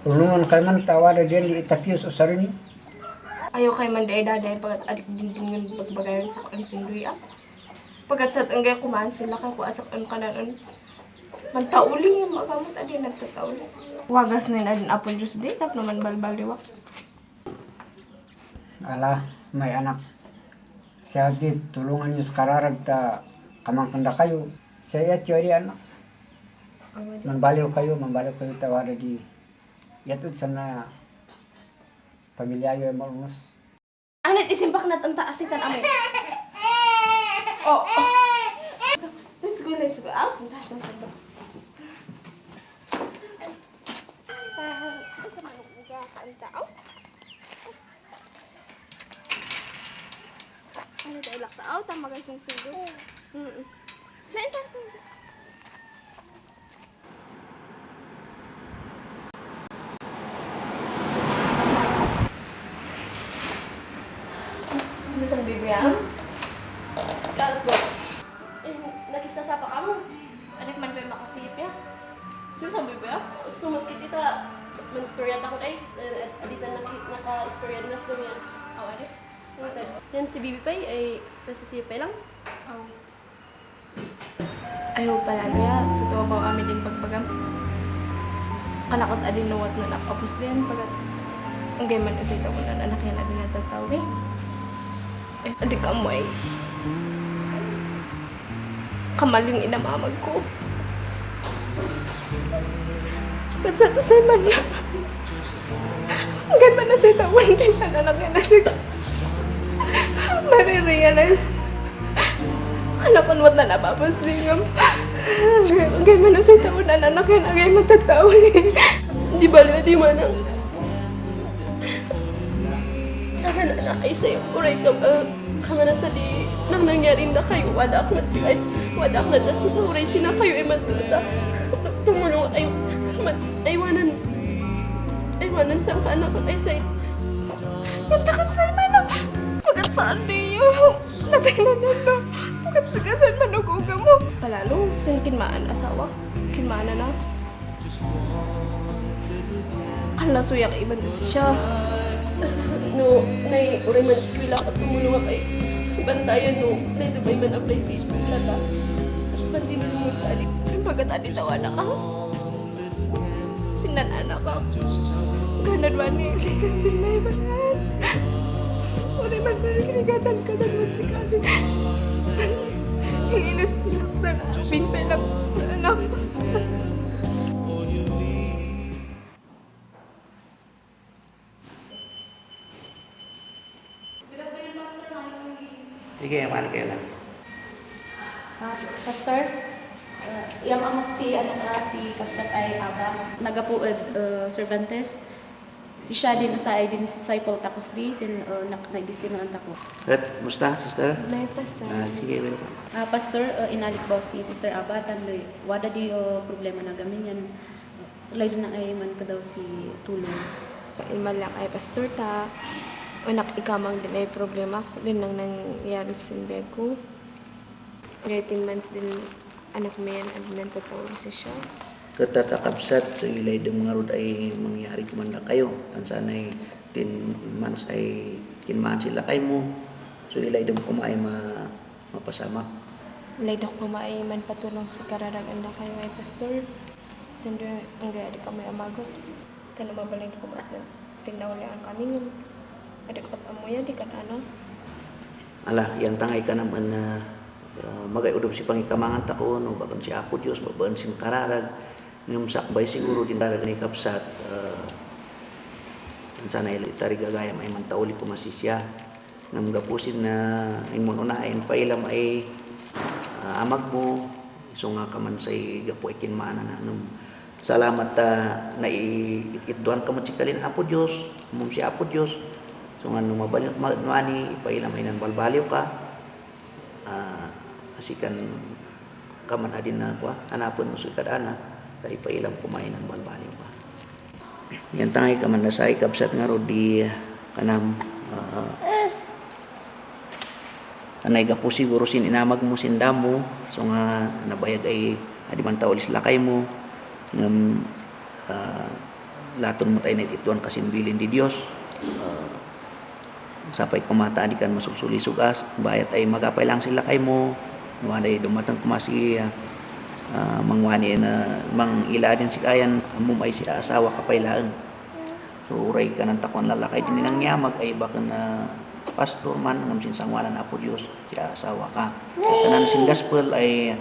Ulungan kay man tawada din itapius o sarin.
Ayaw kay man daida dahil pagkat adik din yung pagbagayon sa kansing duya. Pagkat sa tanggay kumaan sila kang kuasak ang kananon. Mantauling yung magamot adi nagtatauling. Wagas na yun apple juice di, tap naman balbal diwak.
Ala, may anak. Siya di tulungan niyo sa kararag ta kamangkanda kayo. Siya yat yun anak. Manbaliw kayo tawada di. Yatud sana pamilya yung malumos.
Ang net isimpak na tanta asitan amin. Oh. Let's go. Out. Ano tayo lakta? Tama guys yung sigo. Naintan. Sinisang bibiyang? Lahat po. Nakisasapa ka mo. Adik man kayo makasiyip ya? Sinisang bibiyang? Stumot kita manistorya takot ay. Aditan naka-istorya nas daw yan. Adik. Yan si Bibi Pay ay nasisipay lang. Ayaw pala niya. Totoo ba kami din pagbagam? Kanakot adin nuwat na nakapos din. Pagkat ang gayman usay tao na anak yan adin natataw ni. Adik ka mo ay kamaling inamamag ko. Pagkat sa tasay man na ang gayman na say tawon din na anak yan asig. Marirealize kanapan na napapasingam gay man sa taon na anak yan agay matataw di bala di manang sana na anak ay sa'yo uray kamana sa di nang nangyaring na kayo wadak na siya wadak na tas uray sina kayo ay matata tumulong ay aywanan sa anak ay sa'yo natakat sa'yo manang pagkat saan niyo? Natay na na. Pagkat sagasan manuguga mo. Palalo, sin kinmaan asawa. Kinmaan na. Kalasuyak iban din siya. No, nay uray man eskwela at tumulong kay bantayan no. Nay dubay man apply sa plata. Bandin mo tadi. Pagkat adi tawa na ka. Sinan anak ka. kanan wani ikan pinay banan. Wala man ba kinigatan ka naman si Kali. Inis pinakta na pintay na anak.
Sige, mali kayo lang.
Pastor, yung amak si Kapsat ay Aba. Nagapuod Cervantes. Si siya din sa ay din si disciple takos di sin nagdestino ang tako.
At, musta, sister?
Lahat, Pastor.
Sige, welcome.
Pastor, inalit ba si Sister Aba tandoy wada di problema na gamin yan. Lay din na ay man ka daw si tulong.
Malak ay pastor ta. Anak ikamang din ay problema ko din nang nangyari sa bag ko. 18 months din anak mo yan at nantatawa siya.
Katatakabsat so ilay ng mga rod ay mangyari kumanda kayo. Tansan ay 10 months ay kinmaan sila kay mo. So ilay ng kumay mapasama.
Laydok pamaay man patulong sa kararagan na kayo ay pastor. Tanda ang gaya di kami amagot. Tanda mabalay ko at tinawala ang kami ng adakot amoya di kan ano.
Ala, yan tangay ka naman na magayudom si pangikamangan taon o bagan si ako Diyos, babaan sin kararag. Ngam sakbay siguro din darag ni Kapsat. Sana itari gagaya may mantauli ko masisya. Ngam gapusin na imon unain pa ilam ay amag mo. So nga kaman say gapo ikin maana na salamat na itduan ka mo sikalin Apo Diyos. Mum si Apo Diyos. So nga numabalik magnuani ipailam ay nan balbaliw ka. Asikan kaman adin na kwa anapon mo sukad ana dahil ipailam kumain ng balbaliw ka. Yan tangay kaman na sa Kapsat nga ro di kanam anay gapo siguro sin inamag mo sin damo so nga nabayag ay adi man taulis lakay mo ngam laton mo tayo na ituan kasinbilin di Dios sapay kumata di kan masuksuli sugas bayat ay magapay lang sila kay mo waday dumatang kumasi mangwani na mang ila din si kayan amum ay si asawa kapay laeng so uray ka ng takon lalakay din nang nyamag ay baka na pastor man ngam sin sangwanan na Apo Dios si asawa ka kanan sin gospel ay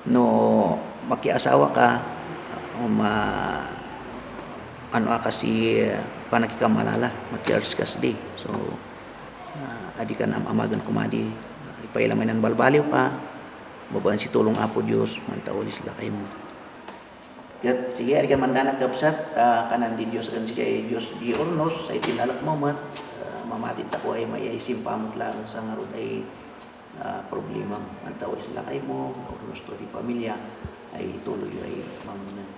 no makiasawa ka ano kasi panakikamalala matiars kasdi so adi ka na amagan kumadi ipailamay ng balbaliw pa babaan si tulong Apo Diyos mantauli sila kayo mo kat sige adi ka mandanak Kapsat kanan di Diyos kan siya Diyos di ornos sa itinalak mo mat mamatid ako ay may simpamot lang sa ngarod ay problema mantauli sila kayo mo ornos to di pamilya ay tuloy ay mamunan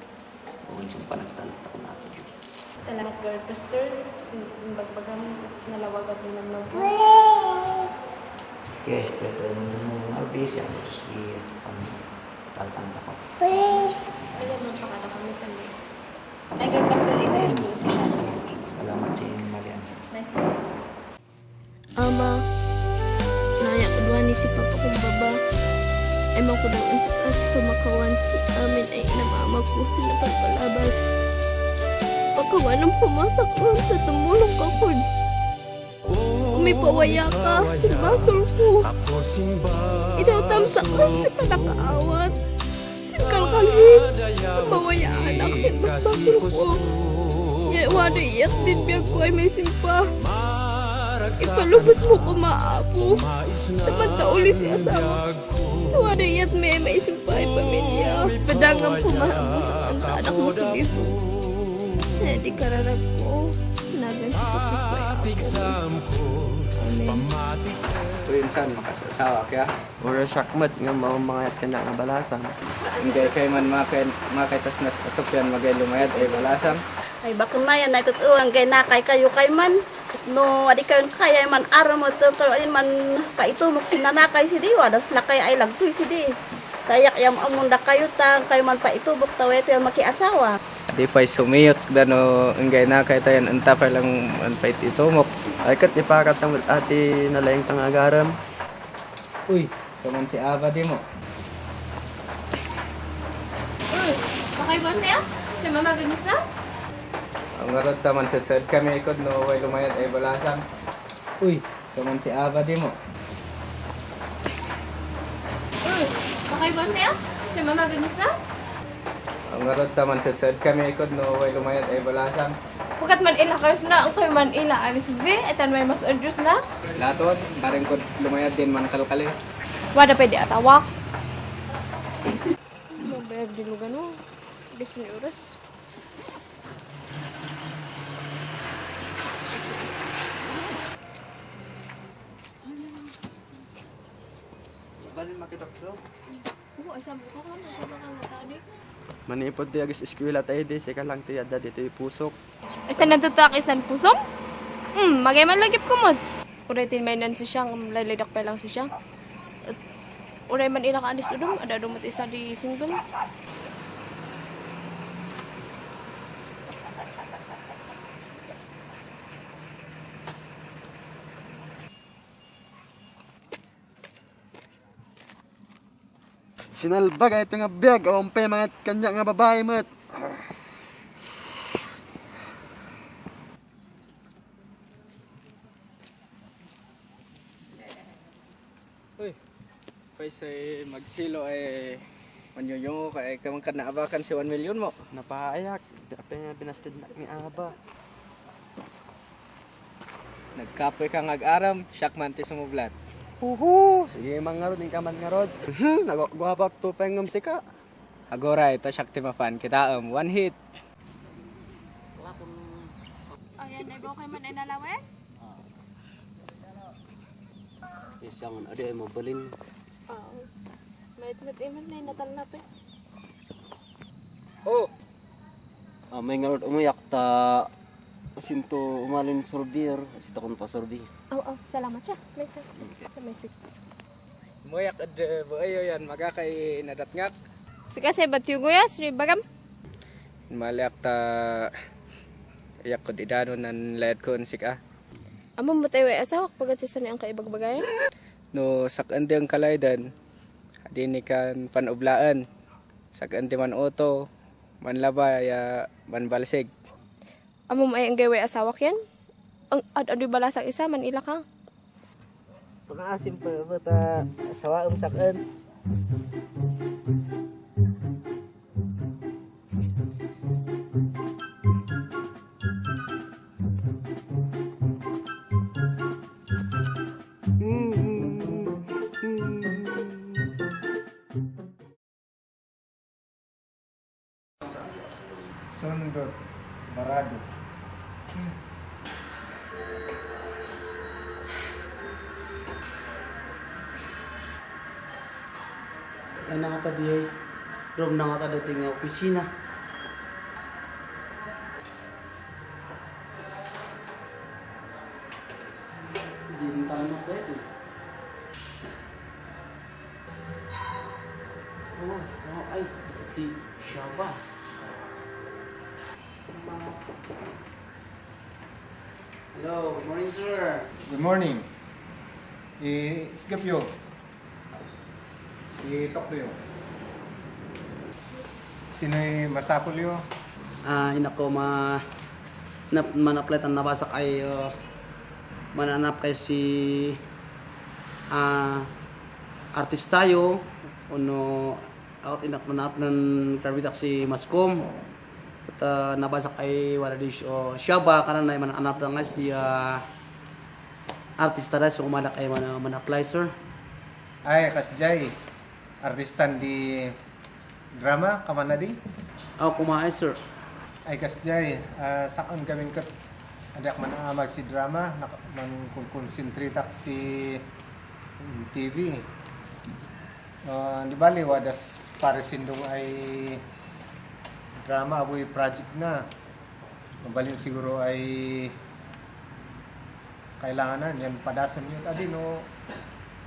o isang panagtalat ako na Apo Diyos.
Salamat God pastor bagbagam nalawagan din ng mga
Okay, ito yung arbis yan. Terus di talpan ako.
Salamat pakada kami tanda. Ay God pastor interest mo si siya.
Salamat si Marian.
Ama, naya kedua ni si papa kong baba. Emang ko daw ang si pamakawan si amin ay inamama ko sinapagpalabas. Pagkawan ang pumasak ko sa tumulong ka ko. Umipawaya ka, sinbasol ko. Itaw tamsaan si panakaawat. Sinkalkalhin, umawaya anak, sinbasbasol ko. Wada iyat din biyag ko ay may simpa. Ipalubos mo ko maapo. Namantauli si asawa. Wada iyat may simpa ay pamilya. Padangam po mahabos ang anak mo si Dito. Saya di kararag ko. Sinagan si Sopis ay ako.
So insan makasasawa kaya
Ora syakmat nga mamangayat ka na nga balasan.
hindi kay man makaitas na asopyan magay lumayad ay balasan.
Ay bakit na yan ay tutuan kay nakay kayo kay man. No adi kayo kaya man araw mo to pero alin man kaitumok sinanakay si Diwa das lakay ay lagtoy si Di. Kayak yam amunda kayo tang kayo man pa itubok tawe to makiasawa.
Di pa'y sumiyot dano enggay na kay tayan anta pa lang anpay itumok.
Ay kat ipakat ang ati nalayang tangagaram.
Uy, kaman si Ava di mo.
Okay ba sa'yo? Siya mamagulis na?
Ang ngarot taman sa sad kami ikod no way lumayat ay balasan. Uy, taman si Aba di mo.
Okay ba siya? Siya mamagalis na?
Ang ngarot taman sa sad kami ikod no way lumayat ay balasan.
Hukat man ila kayo na, ang kayo man ila alis di, etan may mas adjust na.
Latot, daring kod lumayat din man kalkali.
Wada pwede asawa. Mabayag di mo gano'n. 10 oras.
Balin makitok to.
Oo, ay sabi ko ka, kang matadi.
Manipod di agis eskwela tayo di. Sika lang ti ada dito pusok.
Ito natutak isan pusong? Magay man lagip ko mo. Uray may nan si siyang, lalidak pa lang si siyang. At uray man ila ka anis udom, ada dumot isa di singgol.
Sinalbag ito nga biyag. Umpay mga kanya nga babae mat.
Uy, paisay magsilo ay manyuyong ko ay kamang kanaabakan si 1 million mo.
Napaayak. Apa nga binastid na ni Aba.
Nagkapoy ka ngag-aram, siyak man ti sumublat.
Huhu! Sige mangarod yung kaman ngarod. Nagwabak to pengum sika.
Agora ito siyak ti mafan kita 1 hit.
Ayan, ay ba kayo man ay nalawan?
Isang ada ay mabalin.
Oo. May iman na yung natalnap eh.
Oh!
May ngarod umayak ta sinto umalin sorbir, sita kon pa sorbi.
Oo, salamat siya. May sik.
Moyak ad buayo yan magakay nadatngak.
Sika sa batyo guya, Sri Bagam.
Maliak ta iyak ko didano nan layad ko sika.
Amo mo tayo ay asawa kapag sa ang kaibagbagayan?
No sakandi ang kalaydan. Adini kan panublaan. Sakandi man oto, manlaba ya manbalsig.
Amo mo ay ang gaway asawa yan? Ang adoy balasang isa man ila ka.
Pang-asim pa bata sawa sakan.
Sundot Barado.
Ay nakata di room na nga dating nga opisina. Hindi rin tanong dito. Ay, di siya ba? Hello, good morning sir.
Good morning. Skip you. I-talk to you. Sino'y masapol yo?
Ina ko manaplet ang nabasa kay mananap kay si artistayo uno out inak nanap ng karbitak si Mascom at nabasa kay wala di siya ba kanan na mananap na nga si artista na so umalak ay man-apply sir.
Ay, kasjay. Artistan di drama, kamana di?
Kumahay sir.
Ay, kasjay. Sakon kaming kat adak manaamag si drama, man konsentritak si TV. Di bali, wadas parisindong ay drama, aboy project na. Mabalin siguro ay kailangan yan padasan yun. Adi no,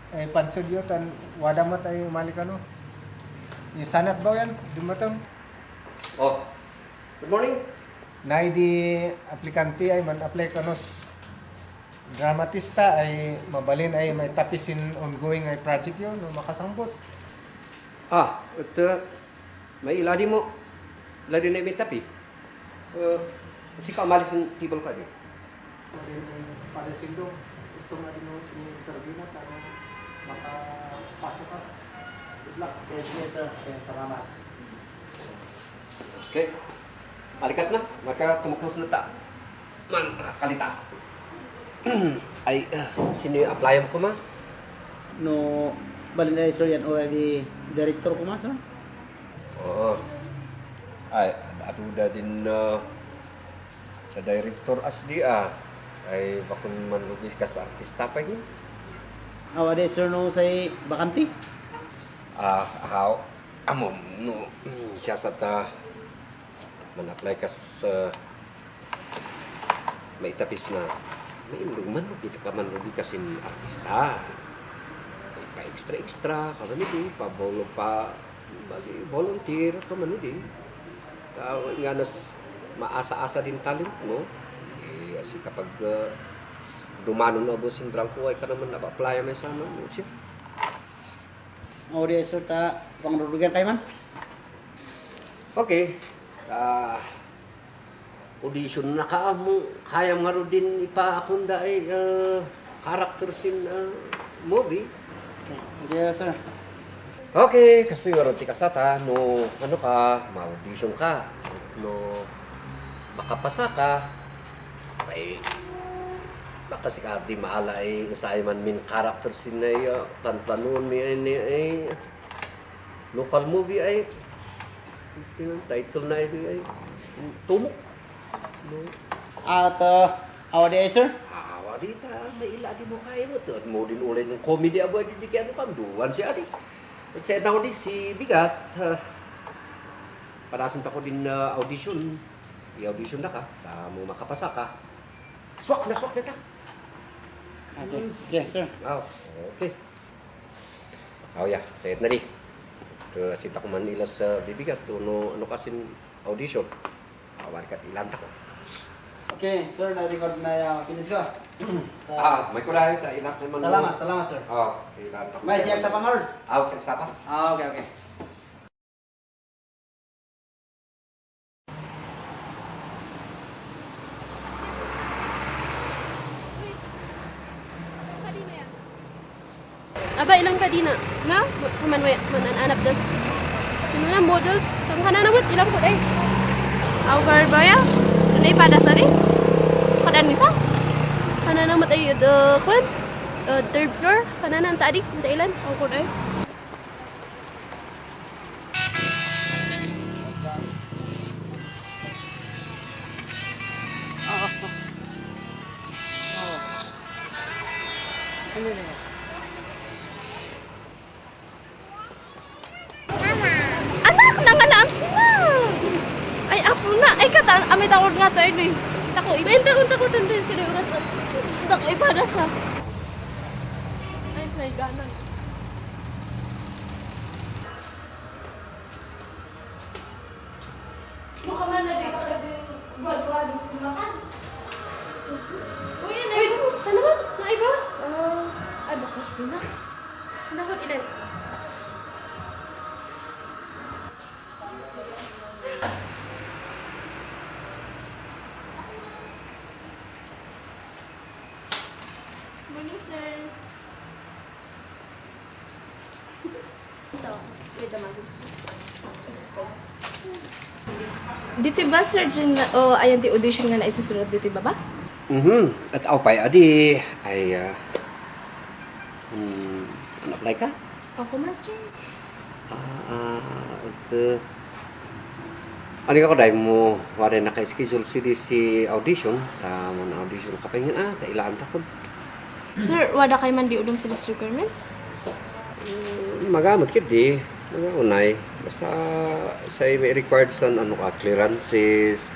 ay pansod yun, wadamat ay umali ka no. Sanat ba yan? Dumatang?
Oh, good morning.
Nay di aplikante ay man-apply ka nos dramatista ay mabalin ay may tapisin ongoing ay project yun no makasambot.
Ito, may iladi mo. Ladi na may tapi.
Kasi kamalis ng table ka din.
Pada sindo, gusto nga din mo sa interview na para makapasok ka. Good luck.
Yes, sir. Salamat.
Okay. Malikas na. Maka tumukus na ta. Man, kalita. Ay, sino yung applyan ko ma?
No, balin na sir yan already director ko mas, no?
Oo. Ay, atuda din sa director asdi ay bakun manlugis ka sa artista pa yun.
Awa de sir no say bakanti.
How amom no siya sa ta man-apply ka sa may tapis na may man kita ka manlugi kasi artista. Ka extra kamano pa bolo pa bagi volunteer ka man din. Nga nas maasa-asa din talent mo. Kasi kapag dumano na ubos yung drunk ko ay ka naman na-apply may sana mo siya.
Oh, di sir ta pangrurugan kay man.
Okay. Audition na ka mo kaya nga ro din ipaakunda ay characters in movie.
Okay, sir.
Okay, kasi nga ro ti kasata no ano ka, ma-audition ka. No makapasa ka ay baka si Cardi maala ay usay man min character sinay plan-planon ni ay local movie ay yung title na ay tumok no
At awadi sir.
Awadi ta may ila di mo kaya mo to at mo din ulay ng comedy abo di kaya ano duwan si ati at sa na di si Bigat parasin ta ko din audition i-audition na ka mo makapasa ka swak na ta.
Okay. Yes, sir.
Oh, okay. Yeah, sayat na rin. Kasi ta ko man ila sa bibigat, ano kasing audition. Awar ka ilanta ko.
Okay, sir, na-record na yung finish ko.
May kurahe ta, inak naman.
Salamat, sir.
Ilanta ko.
May siyak sa pangard?
Siyak sa pa.
Okay.
Aba, ilang kadina? Na? Mananap das. Sino na models? Kang kananamot, ilang po eh. Augar ba ya? Ano pada sari? Kadan misa? Kananamot ay kwan? Third floor? Kananan tadi? Hindi ilan? Augar ay. Anak, nangalaam sila. Ay, apo na. Ay, may tawag nga to, Ernoy. Tako, takutan din sila yung rasa. Tako, iparas ha. Ay, may ganan. Mukha man na di ka buwan-buwan mo simakan. Uy, sana ba? Naiba? Ay, bakas din na. Nakot ilan. Morning, sir. Ito, wait naman. Dito ba, sir, dyan na, ayan di audition nga na isusunod dito ba ba?
At pay adi ay apply ka?
Ako, master.
Ano ka dahil mo wala naka-schedule si audition mo na audition ka pa yun tailaan ta ko.
Sir, wala kayo man di udong sa list requirements?
Magamit kit di magaunay basta sa may required sa ano ka clearances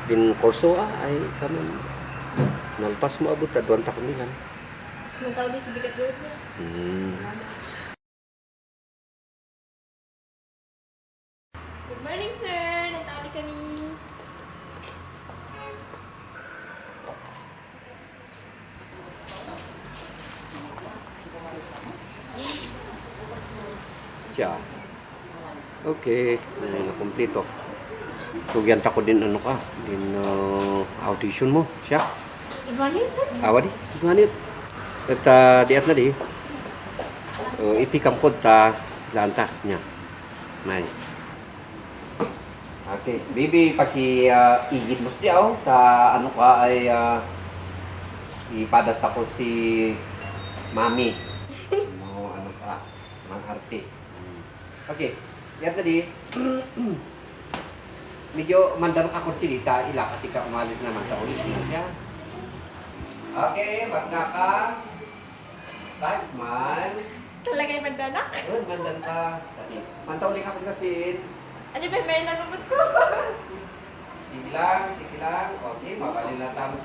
din kurso ay kaman nalpas mo abot ta duwan ta kumilan.
Sumuntaw di sa bigat road, sir. Good morning, sir. Nagtawali kami.
Siya. Okay, nakumplito. Tugyan ta ko din ano ka, din audition mo siya.
Ibalik, sir.
Awa di, ganit. At diat na di. Ipikam ko ta lanta niya. Nay. Okay, bibi paki igid mo siya ta ano ka ay ipadas ako si Mami. Ano ka, mang-arte. Okay, yan tadi. Medyo mandar ako silita, ila kasi ka umalis naman ta ulit siya. Okay, magna ka. Start, smile.
Talaga yung mandanak?
Mandan ka. Manta ulit ako kasi.
Ano ba, may nalubot ko?
Sige lang, sige lang. Okay, mabalin na tamo.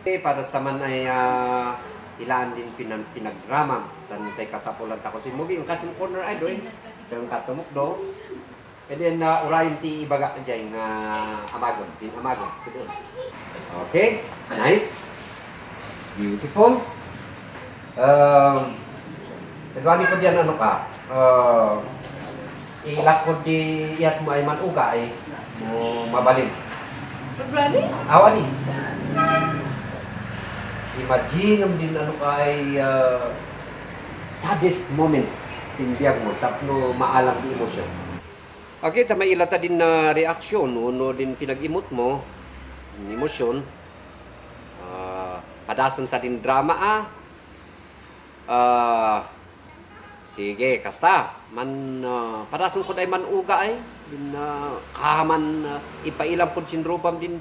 Okay, para sa man ay ilaan din pinagdrama. Dan say kasapulan ta ko si movie. Ang kasing corner ay doon. Yung katumok do. And then, urayin ti ibaga dyan nga amagon. Din amagon. Sige. Okay. Nice. Beautiful. Nagwani ko dyan ano ka. Ilakod di iyat mo ay manuga ay mo mabalin.
Brady?
Awa ni. Imagine din ano ka ay saddest moment sinbiyag mo tapno maalam di emosyon. Okay, may ilata din na reaksyon, uno din pinag-imot mo, emosyon. Padasan ta din drama sige, kasta. Man, padasan ko day man uga ay. Din kahaman ipailam po sinrobam din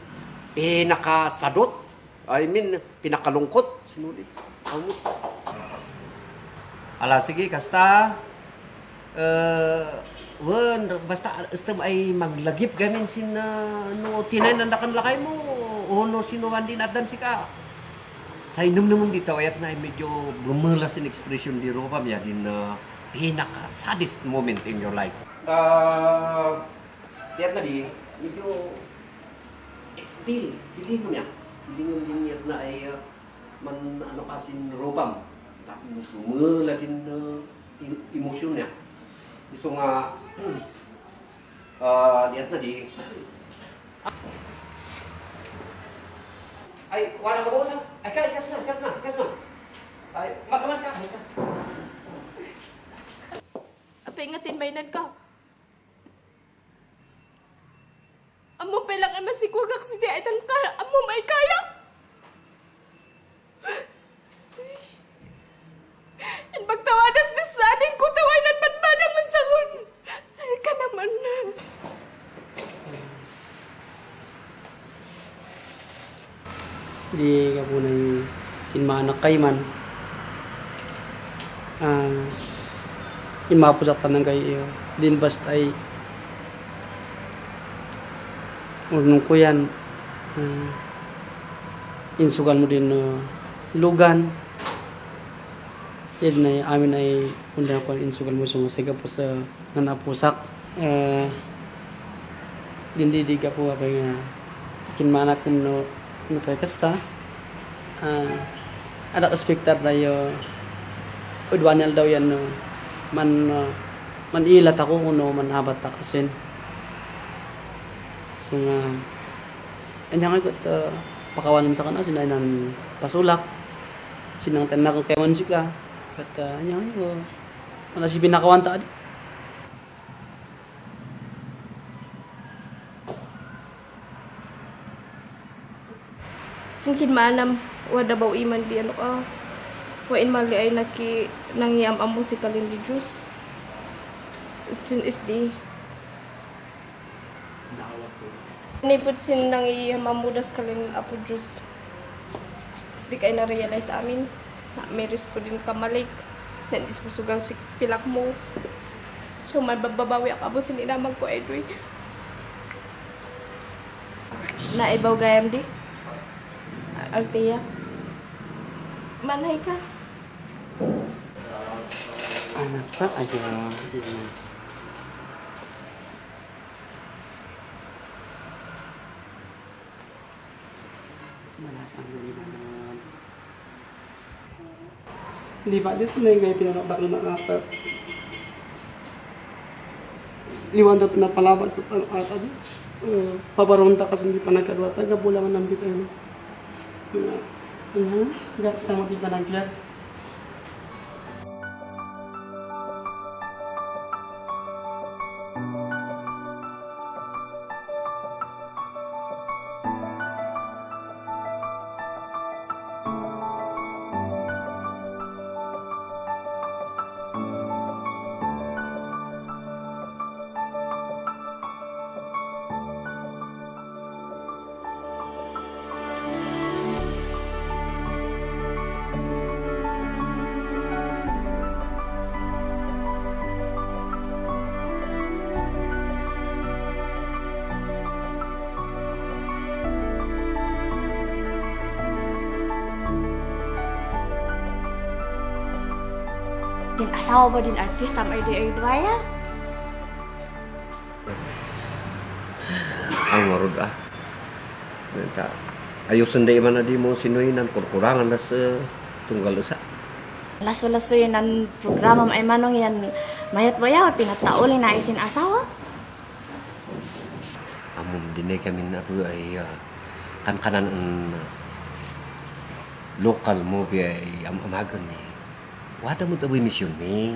pinakasadot. I mean, pinakalungkot. Sinudit. Ala, sige, kasta. Basta istem ay maglagip gamin sin no tinay nandakan lakay mo no sinuman din adan sika sa inom namang dito ayat na ay medyo gumula sin expression di ropa ya din pinaka saddest moment in your life. Diyan na di medyo feeling ko niya din yat na ay man ano kasin ropam tapos gumula din emosyon niya. Iso nga diat na di ay wala ka bosa ay kas na ay magaman ka
Apingatin mainan ka. Amo pa lang ay masigwagak si di ay tangkara. Amo may kaya. And pagtawadas na sa anin ko tawanan man man sangon. Ay ka naman na.
Di ka po na kinmanak kay man. Imapusatan ng kayo. Din basta ay unong ko yan. Insugan mo din lugan. Yan na amin ay undan ko insugan mo sumasaya po sa nanapusak. Dindidig ka po kay kinmanak ko no kay kasta. Ada spektar tayo udwanel daw yan no man ilat ako kuno man habat ta kasin so nga anyang ko pakawan sa kana sinay nang pasulak sinang tanak kay man sika kat anyang ko wala si binakawan ta
Singkin manam wada baw iman di ano ka. Wain mali ay nangyam ang musikalin di Diyos. Itsin is di. Nipot sin nangyam ang mudas kalin apo Diyos. Is di kayo na-realize amin. Na may risk ko din kamalik. Na ispusugang si pilak mo. So may bababawi ako sin inamag ko Edwin. Na ibaw gayam di. Althea. Manay ka.
anak tak aja malasang hindi naman hindi pa dito na yung pinanakdak na nakat liwandat na palabas at ano at pabaronta kasi hindi pa nagkadwa taga bulangan ng bitaw. So gak sama di pa nagkiyat.
Din asawa ba din artista may di dwaya?
Ang marud Nanta. Ayusin day man na di mo sinuinan kurkurangan na sa tunggal usa.
Laso-laso yun ang programa ay manong yan mayat bayaw pinatauli na isin asawa.
Amom dinay kami na po ay kan-kanan ang local movie ay amagan ni. Wada mo taboy misyon ni.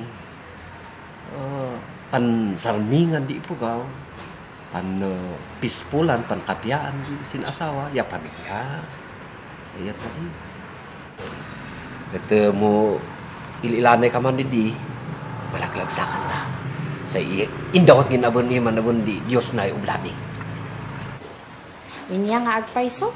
Pan sarmingan di po gaw. Pan pispulan, pan kapyaan di sin asawa, ya pamilya. Sayat tadi. Ito mo ililanay ka man di malaglagsakan ta. Sa indawat ngin abon ni man abon di Dios na ublabi.
Inya nga agpaiso.